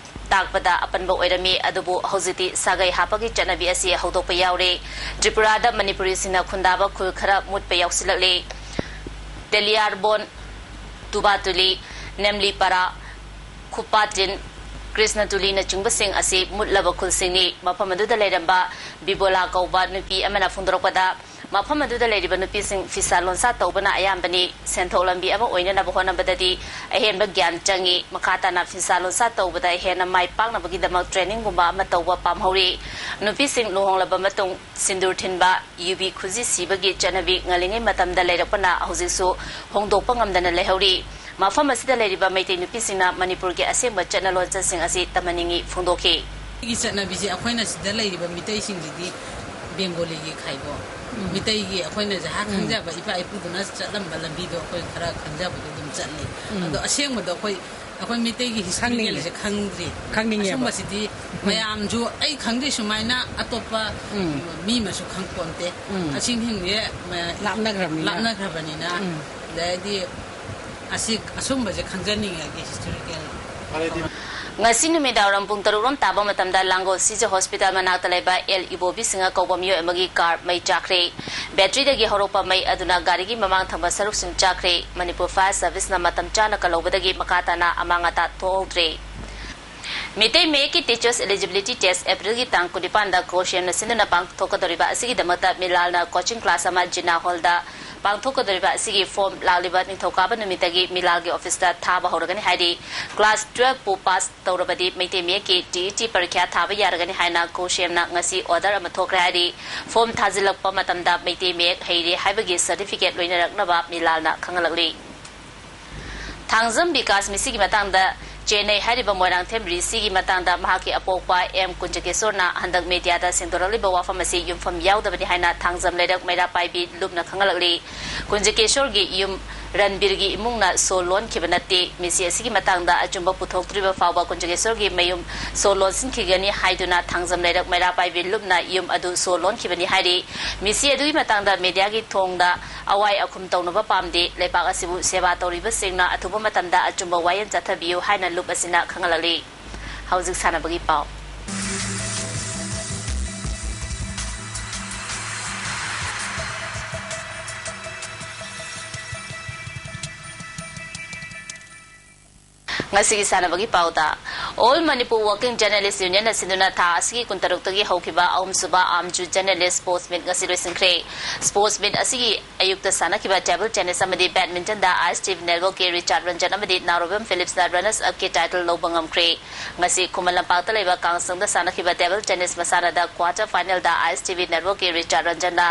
ꯇꯥꯛꯄꯗ ꯑꯄꯟꯕ ꯑꯣꯏꯔꯝꯃꯤ꯫ ꯑꯗꯨꯕꯨ ꯍꯧꯖꯤꯛꯇꯤ ꯁꯥꯒꯩ ꯍꯥꯞꯄꯒꯤ ꯆꯠꯅꯕꯤ ꯑꯁꯤ ꯍꯧꯗꯣꯛꯄ ꯌꯥꯎꯔꯦ꯫ ꯇ꯭ꯔꯤꯄꯨꯔꯥꯗ ꯃꯅꯤꯄꯨꯔꯤꯁꯤꯡꯅ ꯈꯨꯟꯗꯥꯕ ꯈꯨꯜ ꯈꯔ ꯃꯨꯠꯄ ꯌꯥꯎꯁꯤꯜꯂꯛꯂꯦ꯫ ꯇꯦꯂꯤꯌꯥꯔꯕꯣꯟ, ꯇꯨꯕꯥꯇꯨꯂꯤ, ꯅꯦꯝꯂꯤꯄꯥꯔꯥ, ꯈꯨꯄꯥꯇꯤꯟ, ꯀ꯭ꯔꯤꯁꯅ ꯇꯨꯂꯤꯅꯆꯤꯡꯕꯁꯤꯡ ꯑꯁꯤ ꯃꯨꯠꯂꯕ ꯈꯨꯜꯁꯤꯡꯅꯤ꯫ ꯃꯐꯝ ꯑꯗꯨꯗ ꯂꯩꯔꯝꯕ ꯕꯤꯕꯣꯂꯥ ꯀꯧꯕ ꯅꯨꯄꯤ ꯑꯃꯅ ꯐꯣꯡꯗꯣꯔꯛꯄꯗ, ꯃꯐꯝ ꯑꯗꯨꯗ ꯂꯩꯔꯤꯕ ꯅꯨꯄꯤꯁꯤꯡ ꯐꯤꯁꯥ ꯂꯣꯟꯁꯥ ꯇꯧꯕꯅ ꯑꯌꯥꯝꯕꯅꯤ꯫ ꯁꯦꯟꯊꯣꯛ ꯂꯝꯕꯤ ꯑꯃ ꯑꯣꯏꯅꯅꯕ ꯍꯣꯠꯅꯕꯗꯗꯤ ꯑꯍꯦꯟꯕ ꯒ꯭ꯌꯥꯟ ꯆꯪꯏ꯫ ꯃꯈꯥ ꯇꯥꯅ ꯐꯤꯁꯥ ꯂꯣꯟꯁꯥ ꯇꯧꯕꯗ ꯍꯦꯟꯅ ꯃꯥꯏ ꯄꯥꯛꯅꯕꯒꯤꯗꯃꯛ ꯇ꯭ꯔꯦꯅꯤꯡꯒꯨꯝꯕ ꯑꯃ ꯇꯧꯕ ꯄꯥꯝꯍꯧꯔꯤ꯫ ꯅꯨꯄꯤꯁꯤꯡ ꯂꯨꯍꯣꯡꯂꯕ ꯃꯇꯨꯡ ꯁꯤꯟꯗꯨꯔ ꯊꯤꯟꯕ, ꯌꯨꯕꯤ ꯈꯨꯖꯤ ꯁꯤꯕꯒꯤ ꯆꯠꯅꯕꯤ ꯉꯜꯂꯤꯉꯩ ꯃꯇꯝꯗ ꯂꯩꯔꯛꯄꯅ ꯍꯧꯖꯤꯛꯁꯨ ꯍꯣꯡꯗꯣꯛꯄ ꯉꯝꯗꯅ ꯂꯩꯍꯧꯔꯤ꯫ ꯃꯐꯝ ꯑꯁꯤꯗ ꯂꯩꯔꯤꯕ ꯃꯩꯇꯩ ꯅꯨꯄꯤꯁꯤꯡꯅ ꯃꯅꯤꯄꯨꯔꯒꯤ ꯑꯁꯦꯡꯕ ꯆꯠꯅ ꯂꯣꯟꯆꯠꯁꯤꯡ ꯑꯁꯤ ꯇꯝꯍꯟꯅꯤꯡꯏ ꯐꯣꯡꯗꯣꯛꯈꯤ꯫ ꯑꯩꯒꯤ ꯆꯠꯅꯕꯤꯁꯦ ꯑꯩꯈꯣꯏꯅ ꯁꯤꯗ ꯂꯩꯔꯤꯕ ꯃꯤꯇꯩꯁꯤꯡꯁꯤꯗꯤ ꯕꯦꯡꯒꯣꯂꯤꯒꯤ ꯈꯥꯏꯗꯣ, ꯃꯤꯇꯩꯒꯤ ꯑꯩꯈꯣꯏꯅ ꯖꯍꯥ ꯈꯪꯖꯕ ꯏꯄꯥ ꯏꯄꯨꯗꯨꯅ ꯆꯠꯂꯝꯕ ꯂꯝꯕꯤꯗꯣ ꯑꯩꯈꯣꯏ ꯈꯔ ꯈꯪꯖꯕꯗꯣ ꯑꯗꯨꯝ ꯆꯠꯂꯤ꯫ ꯑꯗꯣ ꯑꯁꯦꯡꯕꯗꯣ ꯑꯩꯈꯣꯏ ꯑꯩꯈꯣꯏ ꯃꯤꯇꯩꯒꯤ ꯈꯪꯅꯤꯡꯉꯦ꯫ ꯍꯤꯁꯇꯣꯔꯤꯀꯦꯜꯁꯦ ꯈꯪꯗ꯭ꯔꯤ꯫ ꯈꯪꯅꯤꯡꯉꯦꯕ꯫ ꯑꯁꯨꯝꯕꯁꯤꯗꯤ ꯃꯌꯥꯝꯁꯨ ꯑꯩ ꯈꯪꯗ꯭ꯔꯤ ꯁꯨꯃꯥꯏꯅ ꯑꯇꯣꯞꯄ ꯃꯤ ꯑꯃꯁꯨ ꯈꯪ ꯄꯣꯟꯇꯦ꯫ ꯑꯁꯤꯡꯁꯤꯡꯁꯦ ꯃ-, ꯂꯥꯞꯅꯈ꯭ꯔꯕꯅꯤꯅ꯫ ꯂꯥꯞꯅꯈ꯭ꯔꯕꯅꯤꯅ꯫ ꯑꯗꯩꯗꯤ ꯑꯁꯤ ꯑꯁꯨꯝꯕꯁꯦ ꯈꯪꯖꯅꯤꯡꯉꯦ ꯑꯩꯒꯤ ꯍꯤꯁꯇꯣꯔꯤꯀꯦꯜ꯫ ꯉꯁꯤ ꯅꯨꯃꯤꯗꯥꯡꯋꯥꯏꯔꯝ ꯄꯨꯡ ꯇꯔꯨꯛ ꯔꯣꯝ ꯇꯥꯕ ꯃꯇꯝꯗ ꯂꯥꯡꯒꯣꯜ ꯁꯤꯖ ꯍꯣꯁꯄꯤꯇꯥꯜ ꯃꯅꯥꯛꯇ ꯂꯩꯕ ꯑꯦꯜ ꯏꯕꯣꯕꯤ ꯁꯤꯡꯍ ꯀꯧꯕ ꯃꯤꯑꯣꯏ ꯑꯃꯒꯤ ꯀꯥꯔ ꯃꯩ ꯆꯥꯛꯈ꯭ꯔꯦ꯫ ꯕꯦꯇ꯭ꯔꯤꯗꯒꯤ ꯍꯧꯔꯛꯄ ꯃꯩ ꯑꯗꯨꯅ ꯒꯥꯔꯤꯒꯤ ꯃꯃꯥꯡ ꯊꯪꯕ ꯁꯔꯨꯛꯁꯤꯡ ꯆꯥꯛꯈ꯭ꯔꯦ꯫ ꯃꯅꯤꯄꯨꯔ ꯐꯥꯌꯔ ꯁꯔꯚꯤꯁꯅ ꯃꯇꯝ ꯆꯥꯅ ꯀꯜꯍꯧꯕꯗꯒꯤ ꯃꯈꯥ ꯇꯥꯅ ꯑꯃꯥꯡ ꯑꯇꯥ ꯊꯣꯛꯍꯧꯗ꯭ꯔꯦ꯫ ꯃꯤꯇꯩ ꯃꯌꯦꯛꯀꯤ Teachers Eligibility Test ꯑꯦꯄ꯭ꯔꯤꯜꯒꯤ ꯇꯥꯡ ꯀꯨꯟꯅꯤꯄꯥꯟꯗ ꯀꯣꯔꯁꯦꯝꯅ ꯁꯤꯟꯗꯨꯅ ꯄꯥꯡꯊꯣꯛꯀꯗꯧꯔꯤꯕ ꯑꯁꯤꯒꯤꯗꯃꯛꯇ ꯃꯤꯂꯥꯜꯅ ꯀꯣꯆꯤꯡ ꯀ꯭ꯂꯥꯁ ꯑꯃ ꯖꯤꯅꯥ ꯍꯣꯜꯗ ꯄꯥꯡꯊꯣꯛꯀꯗꯧꯔꯤꯕ ꯑꯁꯤꯒꯤ ꯐꯣꯔꯝ ꯂꯥꯛꯂꯤꯕ ꯅꯤꯡꯊꯧꯀꯥꯕ ꯅꯨꯃꯤꯠꯇꯒꯤ ꯃꯤꯂꯥꯜꯒꯤ ꯑꯣꯐꯤꯁꯇ ꯊꯥꯕ ꯍꯧꯔꯒꯅꯤ ꯍꯥꯏꯔꯤ꯫ ꯀ꯭ꯂꯥꯁ ꯇꯨꯋꯦꯜꯐ ꯄꯨ ꯄꯥꯁ ꯇꯧꯔꯕꯗꯤ ꯃꯩꯇꯩ ꯃꯌꯦꯛꯀꯤ ꯇꯤ ꯏ ꯇꯤ ꯄꯔꯤꯈ꯭ꯌꯥ ꯊꯥꯕ ꯌꯥꯔꯒꯅꯤ ꯍꯥꯏꯅ ꯀꯣꯔꯁꯦꯝꯅ ꯉꯁꯤ ꯑꯣꯔꯗꯔ ꯑꯃ ꯊꯣꯛꯈ꯭ꯔꯦ ꯍꯥꯏꯔꯤ꯫ ꯐꯣꯔꯝ ꯊꯥꯖꯤꯜꯂꯛꯄ ꯃꯇꯝꯗ ꯃꯩꯇꯩ ꯃꯌꯦꯛ ꯍꯩꯔꯦ ꯍꯥꯏꯕꯒꯤ ꯁꯔꯇꯤꯐꯤꯀꯦꯠ ꯂꯣꯏꯅꯔꯛꯅꯕ ꯃꯤꯂꯥꯜꯅ ꯈꯪꯍꯜꯂꯛꯂꯤ꯫ ꯊꯥꯡꯖꯝ ꯕꯤꯀꯥꯁ ꯃꯤꯁꯤꯒꯤ ꯃꯇꯥꯡꯗ ꯆꯦꯟꯅꯩ ꯍꯥꯏꯔꯤꯕ ꯃꯣꯏꯔꯥꯡꯊꯦꯝ ꯔꯤꯁꯤꯒꯤ ꯃꯇꯥꯡꯗ ꯃꯍꯥꯛꯀꯤ ꯑꯄꯣꯛꯄ ꯑꯦꯝ ꯀꯨꯟꯖꯀꯦꯁꯣꯔꯅ ꯍꯟꯗꯛ ꯃꯦꯗꯤꯌꯥꯗ ꯁꯦꯡꯗꯣꯔꯛꯂꯤꯕ ꯋꯥꯐꯝ ꯑꯁꯤ ꯌꯨꯝꯐꯝ ꯌꯥꯎꯗꯕꯅꯤ ꯍꯥꯏꯅ ꯊꯥꯡꯖꯝ ꯂꯩꯔꯛ ꯃꯩꯔꯥ ꯄꯥꯏꯕꯤ ꯂꯨꯞꯅ ꯈꯪꯍꯜꯂꯛꯂꯤ꯫ ꯀꯨꯟꯖꯀꯦꯁꯣꯔꯒꯤ ꯌꯨꯝ ꯔꯟꯕꯤꯔꯒꯤ ꯏꯃꯨꯡꯅ ꯁꯣ ꯂꯣꯟꯈꯤꯕ ꯅꯠꯇꯦ꯫ ꯃꯤꯁꯤ ꯑꯁꯤꯒꯤ ꯃꯇꯥꯡꯗ ꯑꯆꯨꯝꯕ ꯄꯨꯊꯣꯛꯇ꯭ꯔꯤꯕ ꯐꯥꯎꯕ ꯀꯨꯟꯖꯀꯦꯁꯣꯔꯒꯤ ꯃꯌꯨꯝ ꯁꯣ ꯂꯣꯟꯁꯤꯟꯈꯤꯒꯅꯤ ꯍꯥꯏꯗꯨꯅ ꯊꯥꯡꯖꯝ ꯂꯩꯔꯛ ꯃꯩꯔꯥ ꯄꯥꯏꯕꯤ ꯂꯨꯞꯅ ꯌꯨꯝ ꯑꯗꯨ ꯁꯣ ꯂꯣꯟꯈꯤꯕꯅꯤ ꯍꯥꯏꯔꯤ꯫ ꯃꯤꯁꯤ ꯑꯗꯨꯒꯤ ꯃꯇꯥꯡꯗ ꯃꯦꯗꯤꯌꯥꯒꯤ ꯊꯣꯡꯗ ꯑꯋꯥꯏ ꯑꯈꯨꯝ ꯇꯧꯅꯕ ꯄꯥꯝꯗꯦ꯫ ꯂꯩꯄꯥꯛ ꯑꯁꯤꯕꯨ ꯁꯦꯕꯥ ꯇꯧꯔꯤꯕꯁꯤꯡꯅ ꯑꯊꯨꯕ ꯃꯇꯝꯗ ꯑꯆꯨꯝꯕ ꯋꯥꯌꯦꯜ ꯆꯠꯊꯕꯤꯌꯨ ꯍꯥꯏꯅ ꯂꯨꯞ ꯑꯁꯤꯅ ꯈꯪꯍꯜꯂꯛꯂꯤ꯫ ꯍꯧꯖꯤꯛ ꯁꯥꯟꯅꯕꯒꯤ ꯄꯥꯎ꯫ ꯉꯁꯤꯒꯤ ꯁꯥꯟꯅꯕꯒꯤ ꯄꯥꯎꯗ, All Manipur Working Journalist Union ꯑꯁꯤꯗꯨꯅ ꯊꯥ ꯑꯁꯤꯒꯤ ꯀꯨꯟꯇꯔꯨꯛꯇꯒꯤ ꯍꯧꯈꯤꯕ ꯑꯍꯨꯝꯁꯨꯕ ꯑꯥꯝꯖꯨ Journalist Sports Meet ꯉꯁꯤ ꯂꯣꯏꯁꯤꯟꯈ꯭ꯔꯦ꯫ Sports Meet ꯑꯁꯤꯒꯤ ꯑꯌꯨꯛꯇ ꯁꯥꯟꯅꯈꯤꯕ table tennis ꯑꯃꯗꯤ badmintonꯗ ISTV Networkꯀꯤ ꯔꯤꯆꯥꯔꯗ ꯔꯟꯖꯟ ꯑꯃꯗꯤ ꯅꯥꯎꯔꯣꯕꯝ ꯐꯤꯂꯤꯞꯁꯅ runners upꯀꯤ title ꯂꯧꯕ ꯉꯝꯈ꯭ꯔꯦ꯫ ꯉꯁꯤ ꯈꯨꯃꯟ ꯂꯝꯄꯥꯛꯇ ꯂꯩꯕ ꯀꯥꯡꯁꯪꯗ ꯁꯥꯟꯅꯈꯤꯕ table tennis ꯃꯁꯥꯟꯅꯗ quarter finalꯗ ISTV Networkꯀꯤ ꯔꯤꯆꯥꯔꯗ ꯔꯟꯖꯟꯅ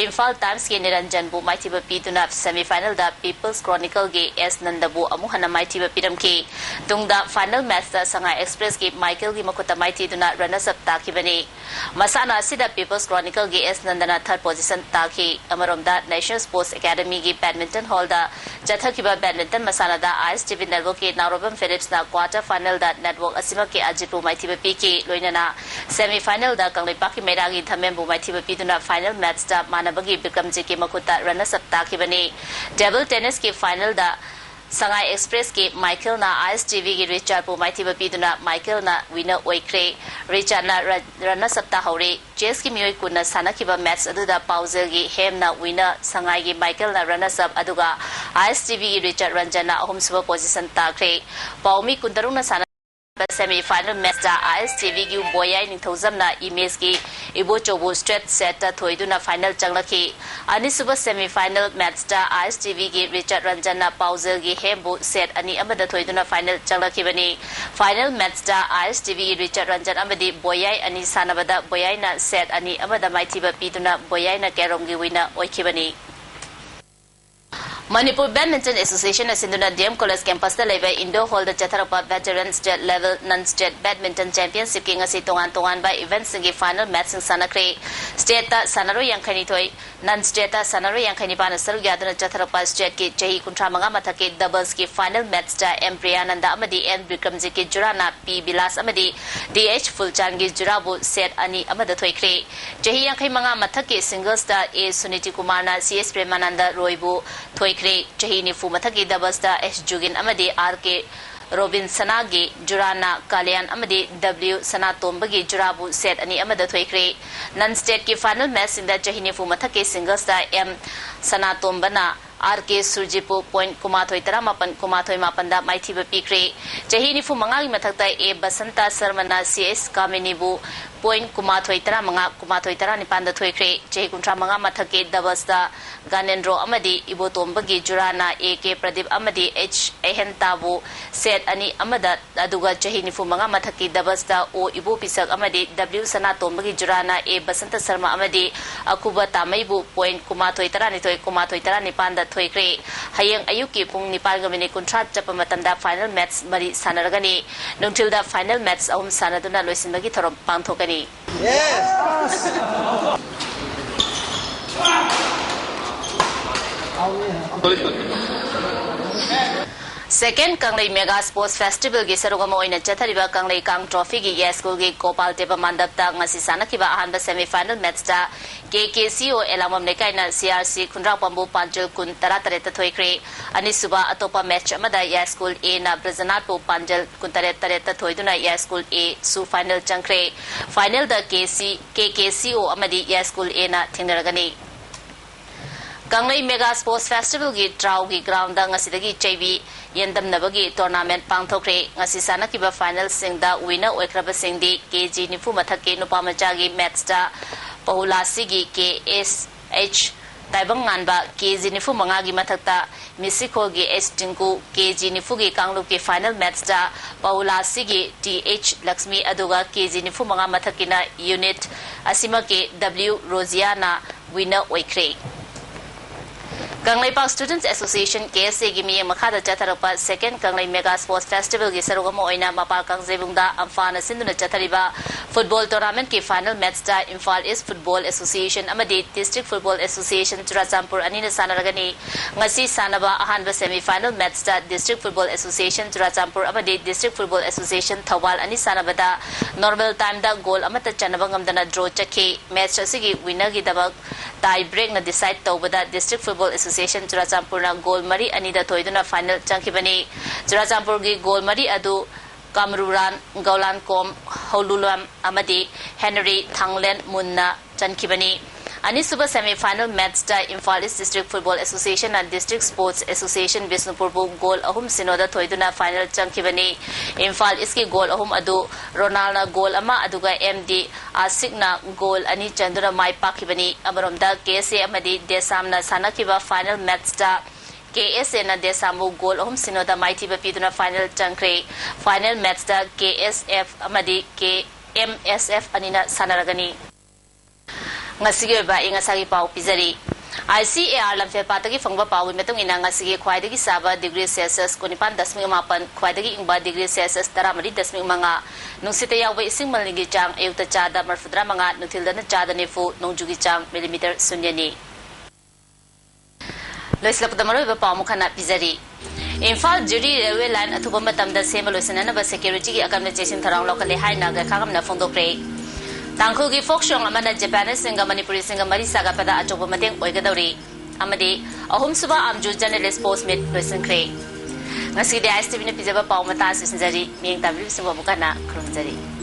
Imphal Timesꯀꯤ ꯅꯤꯔꯟꯖꯟꯕꯨ ꯃꯥꯏꯊꯤꯕ ꯄꯤꯗꯨꯅ semifinalꯗ People's Chronicleꯒꯤ ꯑꯦꯁ ꯅꯟꯗꯕꯨ ꯑꯃꯨꯛ ꯍꯟꯅ ꯃꯥꯏꯊꯤꯕ ꯄꯤꯔꯝꯈꯤ꯫ ꯇꯨꯡꯗ final matchꯇ ꯁꯉꯥꯏ Expressꯀꯤ ꯃꯥꯏꯀꯦꯜꯒꯤ ꯃꯈꯨꯠꯇ ꯃꯥꯏꯊꯤꯗꯨꯅ runners up ꯇꯥꯈꯤꯕꯅꯤ꯫ ꯃꯁꯥꯟꯅ ꯑꯁꯤꯗ People's Chronicleꯒꯤ ꯑꯦꯁ ꯅꯟꯗꯅ third position ꯇꯥꯈꯤ꯫ ꯑꯃꯔꯣꯝꯗ National Sports Academyꯒꯤ badminton hallꯗ ꯆꯠꯊꯈꯤꯕ badminton ꯃꯁꯥꯟꯅꯗ ISTV Networkꯀꯤ ꯅꯥꯎꯔꯣꯕꯝ ꯐꯤꯂꯤꯞꯁꯅ quarter finalꯗ network ꯑꯁꯤꯃꯛꯀꯤ ꯑꯖꯤꯠꯄꯨ ꯃꯥꯏꯊꯤꯕ ꯄꯤꯈꯤ꯫ ꯂꯣꯏꯅꯅ semifinalꯗ ꯀꯪꯂꯩꯄꯥꯛꯀꯤ ꯃꯩꯔꯥꯒꯤ ꯊꯃꯦꯝꯕꯨ ꯃꯥꯏꯊꯤꯕ ꯄꯤꯗꯨꯅ final matchꯇ ꯃꯥꯟꯅꯕꯒꯤ ꯕꯤꯀ꯭ꯔꯝꯖꯤꯠꯀꯤ ꯃꯈꯨꯠꯇ runners up ꯇꯥꯈꯤꯕꯅꯤ꯫ Table tennisꯀꯤ finalꯗ ꯁꯉꯥꯏ Expressꯀꯤ ꯃꯥꯏꯀꯦꯜꯅ ISTVꯒꯤ ꯔꯤꯆꯥꯔꯗꯄꯨ ꯃꯥꯏꯊꯤꯕ ꯄꯤꯗꯨꯅ ꯃꯥꯏꯀꯦꯜꯅ winner ꯑꯣꯏꯈ꯭ꯔꯦ꯫ ꯔꯤꯆꯥꯔꯗꯅ ꯔ-, runners up ꯇꯥꯍꯧꯔꯦ꯫ Chessꯀꯤ ꯃꯤꯑꯣꯏ ꯀꯨꯟꯅ ꯁꯥꯟꯅꯈꯤꯕ match ꯑꯗꯨꯗ ꯄꯥꯎꯖꯦꯜꯒꯤ ꯍꯦꯝꯅ winner, ꯁꯉꯥꯏꯒꯤ ꯃꯥꯏꯀꯦꯜꯅ runners up, ꯑꯗꯨꯒ ISTVꯒꯤ ꯔꯤꯆꯥꯔꯗ ꯔꯟꯖꯟꯅ ꯑꯍꯨꯝꯁꯨꯕ position ꯇꯥꯈ꯭ꯔꯦ꯫ ꯄꯥꯎꯃꯤ ꯀꯨꯟꯇꯔꯨꯛꯅ ꯁꯥꯟꯅ semifinal matchꯇ ISTVꯒꯤ ꯕꯣꯌꯥꯏ ꯅꯤꯡꯊꯧꯖꯝꯅ ꯏꯃꯦꯖꯀꯤ ꯏꯕꯣꯆꯧꯕꯨ straight setꯇ ꯊꯣꯏꯗꯨꯅ final ꯆꯪꯂꯛꯈꯤ꯫ ꯑꯅꯤꯁꯨꯕ semifinal matchꯇ ISTVꯒꯤ ꯔꯤꯆꯥꯔꯗ ꯔꯟꯖꯟꯅ ꯄꯥꯎꯖꯦꯜꯒꯤ ꯍꯦꯝꯕꯨ set ꯑꯅꯤ ꯑꯃꯗ ꯊꯣꯏꯗꯨꯅ final ꯆꯪꯂꯛꯈꯤꯕꯅꯤ꯫ Final matchꯇ ISTVꯒꯤ ꯔꯤꯆꯥꯔꯗ ꯔꯟꯖꯟ ꯑꯃꯗꯤ ꯕꯣꯌꯥꯏ ꯑꯅꯤ ꯁꯥꯟꯅꯕꯗ ꯕꯣꯌꯥꯏꯅ set ꯑꯅꯤ ꯑꯃꯗ ꯃꯥꯏꯊꯤꯕ ꯄꯤꯗꯨꯅ ꯕꯣꯌꯥꯏꯅ carromꯒꯤ winner ꯑꯣꯏꯈꯤꯕꯅꯤ꯫ ꯃꯅꯤꯄꯨꯔ Badminton Associationꯅ ꯁꯤꯟꯗꯨꯅ DM College campusꯇ ꯂꯩꯕ indoor hallꯗ ꯆꯠꯊꯔꯛꯄ Veteran State Level Non-State Badminton Championshipꯀꯤ ꯉꯁꯤ ꯇꯣꯉꯥꯟ ꯇꯣꯉꯥꯟꯕ eventꯁꯤꯡꯒꯤ final matchꯁꯤꯡ ꯁꯥꯟꯅꯈ꯭ꯔꯦ꯫ Stateꯇ ꯁꯥꯟꯅꯔꯣꯏ ꯌꯥꯡꯈꯩꯅꯤꯊꯣꯏ, Non-Stateꯇ ꯁꯥꯟꯅꯔꯣꯏ ꯌꯥꯡꯈꯩꯅꯤꯄꯥꯟꯅ ꯁꯔꯨꯛ ꯌꯥꯗꯨꯅ ꯆꯠꯊꯔꯛꯄ stateꯀꯤ ꯆꯍꯤ ꯀꯨꯟꯊ꯭ꯔꯥ ꯃꯉꯥ ꯃꯊꯛꯀꯤ doublesꯀꯤ final matchꯇ M ꯄ꯭ꯔꯤꯌꯥꯅꯟꯗ ꯑꯃꯗꯤ N ꯕꯤꯀ꯭ꯔꯝꯖꯤꯠꯀꯤ ꯖꯨꯔꯥꯅ P ꯕꯤꯂꯥꯁ ꯑꯃꯗꯤ DH ꯐꯨꯜꯆꯥꯟꯒꯤ ꯖꯨꯔꯥꯕꯨ set ꯑꯅꯤ ꯑꯃꯗ ꯊꯣꯏꯈ꯭ꯔꯦ꯫ ꯆꯍꯤ ꯌꯥꯡꯈꯩ ꯃꯉꯥ ꯃꯊꯛꯀꯤ singlesꯇ A ꯁꯨꯅꯤꯇꯤ ꯀꯨꯃꯥꯔꯅ CS ꯄ꯭ꯔꯦꯃꯥꯅꯟꯗ ꯔꯣꯏꯕꯨ ꯊꯣꯏꯈ꯭ꯔꯦ꯫ ꯆꯍꯤ ꯅꯤꯐꯨ ꯃꯊꯛꯀꯤ doublesꯇ S ꯖꯨꯒꯤꯟ ꯑꯃꯗꯤ R K ꯔꯣꯕꯤꯟꯁꯅꯥꯒꯤ ꯖꯨꯔꯥꯅ ꯀꯥꯂꯤꯌꯥꯟ ꯑꯃꯗꯤ W ꯁꯅꯥꯇꯣꯝꯕꯒꯤ ꯖꯨꯔꯥꯕꯨ set ꯑꯅꯤ ꯑꯃꯗ ꯊꯣꯏꯈ꯭ꯔꯦ꯫ Non-stateꯀꯤ final matchꯁꯤꯡꯗ ꯆꯍꯤ ꯅꯤꯐꯨ ꯃꯊꯛꯀꯤ singlesꯇ M ꯁꯅꯥꯇꯣꯝꯕꯅ R K Surjitpꯨ point ꯀꯨꯟꯃꯥꯊꯣꯏ ꯇꯔꯥꯃꯥꯄꯟ, ꯀꯨꯟꯃꯥꯊꯣꯏ ꯃꯥꯄꯟꯗ ꯃꯥꯏꯊꯤꯕ ꯄꯤꯈ꯭ꯔꯦ꯫ ꯆꯍꯤ ꯅꯤꯐꯨ ꯃꯉꯥꯒꯤ ꯃꯊꯛꯇ A Basanta ꯁꯔꯃꯅ C H ꯀꯥꯃꯤꯅꯤꯕꯨ point ꯀꯨꯟꯃꯥꯊꯣꯏ ꯇꯔꯥꯃꯉꯥ, ꯀꯨꯟꯃꯥꯊꯣꯏ ꯇꯔꯥꯅꯤꯄꯥꯟꯗ ꯊꯣꯏꯈ꯭ꯔꯦ꯫ ꯆꯍꯤ ꯀꯨꯟꯊ꯭ꯔꯥ ꯃꯉꯥ ꯃꯊꯛꯀꯤ doublesꯇ ꯒꯥꯅꯦꯟꯗ꯭ꯔꯣ ꯑꯃꯗꯤ ꯏꯕꯣꯇꯣꯝꯕꯒꯤ ꯖꯨꯔꯥꯅ A K ꯄ꯭ꯔꯗꯤꯞ ꯑꯃꯗꯤ H ꯑꯍꯦꯟꯇꯥꯕꯨ set ꯑꯅꯤ ꯑꯃꯗ, ꯑꯗꯨꯒ ꯆꯍꯤ ꯅꯤꯐꯨ ꯃꯉꯥ ꯃꯊꯛꯀꯤ doublesꯇ O ꯏꯕꯣꯄꯤꯁꯛ ꯑꯃꯗꯤ W ꯁꯅꯥꯇꯣꯝꯕꯒꯤ ꯖꯨꯔꯥꯅ A ꯕꯁꯟꯇ ꯁꯔꯃ ꯑꯃꯗꯤ ꯑꯈꯨꯕ ꯇꯥꯃꯩꯕꯨ point ꯀꯨꯟꯃꯥꯊꯣꯏ ꯇꯔꯥꯅꯤꯊꯣꯏ, ꯀꯨꯟꯃꯥꯊꯣꯏ ꯇꯔꯥꯅꯤꯄꯥꯟꯗ ꯊꯣꯏꯈ꯭ꯔꯦ꯫ ꯍꯌꯦꯡ ꯑꯌꯨꯛꯀꯤ ꯄꯨꯡ ꯅꯤꯄꯥꯟꯒ minute ꯀꯨꯟꯊ꯭ꯔꯥ ꯆꯠꯄ ꯃꯇꯝꯗ final match ꯃꯔꯤ ꯁꯥꯟꯅꯔꯒꯅꯤ꯫ ꯅꯨꯡꯊꯤꯜꯗ final match ꯑꯍꯨꯝ ꯁꯥꯟꯅꯗꯨꯅ ꯂꯣꯏꯁꯤꯟꯕꯒꯤ ꯊꯧꯔꯝ ꯄꯥꯡꯊꯣꯛꯀꯅꯤ꯫ Second ꯀꯪꯂꯩ Mega Sports Festivalꯒꯤ ꯁꯔꯨꯛ ꯑꯃ ꯑꯣꯏꯅ ꯆꯠꯊꯔꯤꯕ ꯀꯪꯂꯩ ꯀꯥꯡ Trophyꯒꯤ ꯌꯥꯏꯁ꯭ꯀꯨꯜꯒꯤ ꯒꯣꯄꯥꯜ ꯗꯦꯕ ꯃꯟꯗꯞꯇ ꯉꯁꯤ ꯁꯥꯟꯅꯈꯤꯕ ꯑꯍꯥꯟꯕ semi final matchꯇ K K C O ꯑꯦꯂꯥꯡꯕꯝ ꯂꯩꯀꯥꯏꯅ C R C ꯈꯨꯟꯗ꯭ꯔꯥꯛꯄꯝꯕꯨ ꯄꯥꯟꯖꯜ ꯀꯨꯟ, ꯇꯔꯥ ꯇꯔꯦꯠꯇ ꯊꯣꯏꯈ꯭ꯔꯦ꯫ ꯑꯅꯤꯁꯨꯕ ꯑꯇꯣꯞꯄ match ꯑꯃꯗ ꯌꯥꯏꯁ꯭ꯀꯨꯜ Aꯅ ꯕ꯭ꯔꯖꯅꯥꯊꯄꯨ ꯄꯥꯟꯖꯜ ꯀꯨꯟ ꯇꯔꯦꯠ, ꯇꯔꯦꯠꯇ ꯊꯣꯏꯗꯨꯅ ꯌꯥꯏꯁ꯭ꯀꯨꯜ Aꯁꯨ final ꯆꯪꯈ꯭ꯔꯦ꯫ Finalꯗ K C, K K C O ꯑꯃꯗꯤ ꯌꯥꯏꯁ꯭ꯀꯨꯜ Aꯅ ꯊꯦꯡꯅꯔꯒꯅꯤ꯫ ꯀꯪꯂꯩ Mega Sports Festivalꯒꯤ ꯇ꯭ꯔꯥꯎꯒꯤ groundꯗ ꯉꯁꯤꯗꯒꯤ ꯆꯩꯕꯤ ꯌꯦꯟꯗꯝꯅꯕꯒꯤ tournament ꯄꯥꯡꯊꯣꯛꯈ꯭ꯔꯦ꯫ ꯉꯁꯤ ꯁꯥꯟꯅꯈꯤꯕ finalꯁꯤꯡꯗ winner ꯑꯣꯏꯈ꯭ꯔꯕꯁꯤꯡꯗꯤ K G ꯅꯤꯐꯨ ꯃꯊꯛꯀꯤ ꯅꯨꯄꯥ ꯃꯆꯥꯒꯤ matchꯇ ꯄꯍꯨꯂꯥꯁꯤꯒꯤ K S H ꯇꯥꯏꯕꯪꯉꯥꯟꯕ, K G ꯅꯤꯐꯨ ꯃꯉꯥꯒꯤ ꯃꯊꯛꯇ ꯃꯤꯁꯤꯈꯣꯜꯒꯤ H ꯇꯤꯡꯀꯨ, K G ꯅꯤꯐꯨꯒꯤ ꯀꯥꯡꯂꯨꯞꯀꯤ final matchꯇ ꯄꯍꯨꯂꯥꯁꯤꯒꯤ T H ꯂꯛꯁꯃꯤ, ꯑꯗꯨꯒ K G ꯅꯤꯐꯨ ꯃꯉꯥ ꯃꯊꯛꯀꯤꯅ unit ꯑꯁꯤꯃꯛꯀꯤ W ꯔꯣꯖꯤꯌꯥꯅ winner ꯑꯣꯏꯈ꯭ꯔꯦ꯫ Kangleipak Students Association, K S Aꯒꯤ ꯃꯤꯠꯌꯦꯡ ꯃꯈꯥꯗ ꯆꯠꯊꯔꯛꯄ Second ꯀꯪꯂꯩ Mega Sports Festivalꯒꯤ ꯁꯔꯨꯛ ꯑꯃ ꯑꯣꯏꯅ ꯃꯄꯥꯜ ꯀꯥꯡꯖꯩꯕꯨꯡꯗ ꯑꯝꯐꯥꯅ ꯁꯤꯟꯗꯨꯅ ꯆꯠꯊꯔꯤꯕ football tournamentꯀꯤ final matchꯇ Imphal East Football Association ꯑꯃꯗꯤ District Football Association ꯆꯨꯔꯥꯆꯥꯟꯄꯨꯔ ꯑꯅꯤꯅ ꯁꯥꯟꯅꯔꯒꯅꯤ꯫ ꯉꯁꯤ ꯁꯥꯟꯅꯕ ꯑꯍꯥꯟꯕ semi final matchꯇ District Football Association Churachandpur ꯑꯃꯗꯤ District Football Association ꯊꯧꯕꯥꯜ ꯑꯅꯤ ꯁꯥꯟꯅꯕꯗ normal timeꯗ goal ꯑꯃꯠꯇ ꯆꯟꯅꯕ ꯉꯝꯗꯅ draw ꯆꯠꯈꯤ꯫ Match ꯑꯁꯤꯒꯤ winnerꯒꯤꯗꯃꯛ tie breakꯅ decide ꯇꯧꯕꯗ District Football Association ꯆꯨꯔꯥꯆꯥꯟꯄꯨꯔꯅ goal ꯃꯔꯤ ꯑꯅꯤꯗ ꯊꯣꯏꯗꯨꯅ final ꯆꯪꯈꯤꯕꯅꯤ꯫ ꯆꯨꯔꯥꯆꯥꯟꯄꯨꯔꯒꯤ goal ꯃꯔꯤ ꯑꯗꯨ ꯀꯥꯃꯔꯨꯔꯥꯟ ꯒꯧꯂꯥꯟꯀꯣꯝ ꯍꯧꯂꯨꯂꯝ ꯑꯃꯗꯤ ꯍꯦꯅꯔꯤ ꯊꯥꯡꯂꯦꯟ ꯃꯨꯟꯅ ꯆꯟꯈꯤꯕꯅꯤ꯫ ꯑꯅꯤꯁꯨꯕ semi final matchꯇ Imphal East District Football Associationꯅ District Sports Association ꯕꯤꯁꯅꯨꯄꯨꯔꯕꯨ goal ꯑꯍꯨꯝ ꯁꯤꯅꯣꯗ ꯊꯣꯏꯗꯨꯅ final ꯆꯪꯈꯤꯕꯅꯤ꯫ ꯏꯝꯐꯥꯜ Eastꯀꯤ goal ꯑꯍꯨꯝ ꯑꯗꯨ ꯔꯣꯅꯥꯜꯅ goal ꯑꯃ ꯑꯗꯨꯒ ꯑꯦꯝ ꯗꯤ ꯑꯥꯁꯤꯛꯅ goal ꯑꯅꯤ ꯆꯟꯗꯨꯅ ꯃꯥꯏ ꯄꯥꯛꯈꯤꯕꯅꯤ꯫ ꯑꯃꯔꯣꯝꯗ ꯀꯦ ꯑꯦꯁ ꯑꯦ ꯑꯃꯗꯤ ꯗꯦꯁꯥꯝꯅ ꯁꯥꯟꯅꯈꯤꯕ final matchꯇ ꯀꯦ ꯑꯦꯁ ꯑꯦꯅ ꯗꯦꯁꯥꯝꯕꯨ goal ꯑꯍꯨꯝ ꯁꯤꯅꯣꯗ ꯃꯥꯏꯊꯤꯕ ꯄꯤꯗꯨꯅ final ꯆꯪꯈ꯭ꯔꯦ꯫ Final matchꯇ ꯀꯦ ꯑꯦꯁ ꯑꯦꯐ ꯑꯃꯗꯤ ꯀꯦ ꯑꯦꯝ ꯑꯦꯁ ꯑꯦꯐ ꯑꯅꯤꯅ ꯁꯥꯟꯅꯔꯒꯅꯤ꯫ ꯉꯁꯤꯒꯤ ꯑꯣꯏꯕ ꯑꯏꯪ ꯑꯁꯥꯒꯤ ꯄꯥꯎ ꯄꯤꯖꯔꯤ꯫ ꯑꯥꯏ ꯁꯤ ꯑꯦ ꯑꯥꯔ ꯂꯝꯐꯦꯜꯄꯥꯠꯇꯒꯤ ꯐꯪꯕ ꯄꯥꯎꯒꯤ ꯃꯇꯨꯡ ꯏꯟꯅ ꯉꯁꯤꯒꯤ ꯈ꯭ꯋꯥꯏꯗꯒꯤ ꯁꯥꯕ degree Celsius ꯀꯨꯟꯅꯤꯄꯥꯟ ꯗꯁꯃꯤꯛ ꯃꯥꯄꯟ, ꯈ꯭ꯋꯥꯏꯗꯒꯤ ꯏꯪꯕ degree Celsius ꯇꯔꯥꯃꯔꯤ ꯗꯁꯃꯤꯛ ꯃꯉꯥ, ꯅꯨꯡꯁꯤꯠꯇ ꯌꯥꯎꯕ ꯏꯁꯤꯡ ꯃꯅꯤꯜꯒꯤ ꯆꯥꯡ ꯑꯌꯨꯛꯇ ꯆꯥꯗ ꯃꯔꯤꯐꯨꯇꯔꯥ ꯃꯉꯥ, ꯅꯨꯡꯊꯤꯜꯗꯅ ꯆꯥꯗ ꯅꯤꯐꯨ, ꯅꯣꯡꯖꯨꯒꯤ ꯆꯥꯡ millimeter ꯁꯨꯟꯌꯅꯤ꯫ ꯂꯣꯏꯁꯤꯜꯂꯛꯄꯗ ꯃꯔꯨꯑꯣꯏꯕ ꯄꯥꯎ ꯑꯃꯨꯛ ꯍꯟꯅ ꯄꯤꯖꯔꯤ꯫ ꯏꯝꯐꯥꯜ ꯖꯤꯔꯤ railway line ꯑꯊꯨꯕ ꯃꯇꯝꯗ ꯁꯦꯝꯕ ꯂꯣꯏꯁꯤꯟꯅꯅꯕ securityꯒꯤ ꯑꯀꯟꯕ ꯆꯦꯛꯁꯤꯟ ꯊꯧꯔꯥꯡ ꯂꯧꯈꯠꯂꯦ ꯍꯥꯏꯅ ꯒꯩꯈꯥꯒꯝꯅ ꯐꯣꯡꯗꯣꯛꯈ꯭ꯔꯦ꯫ ꯇꯥꯡꯈꯨꯜꯒꯤ folk song ꯑꯃꯅ Japaneseꯁꯤꯡꯒ ꯃꯅꯤꯄꯨꯔꯤꯁꯤꯡꯒ ꯃꯔꯤ ꯁꯥꯒꯠꯄꯗ ꯑꯆꯧꯕ ꯃꯇꯦꯡ ꯑꯣꯏꯒꯗꯧꯔꯤ ꯑꯃꯗꯤ ꯑꯍꯨꯝꯁꯨꯕ ꯑꯝꯖꯨ Journalist Sports Meet ꯂꯣꯏꯁꯤꯟꯈ꯭ꯔꯦ꯫ ꯉꯁꯤꯒꯤꯗꯤ ꯑꯥꯏ ꯑꯦꯁ ꯇꯤ ꯚꯤꯅ ꯄꯤꯖꯕ ꯄꯥꯎ ꯃꯇꯥꯡ ꯑꯁꯤ ꯂꯣꯏꯁꯤꯟꯖꯔꯤ꯫ ꯃꯤꯠꯌꯦꯡ ꯇꯥꯕꯤꯔꯤꯕꯁꯤꯡꯕꯨ ꯑꯃꯨꯛ ꯍꯟꯅ ꯈꯨꯔꯨꯝꯖꯔꯤ꯫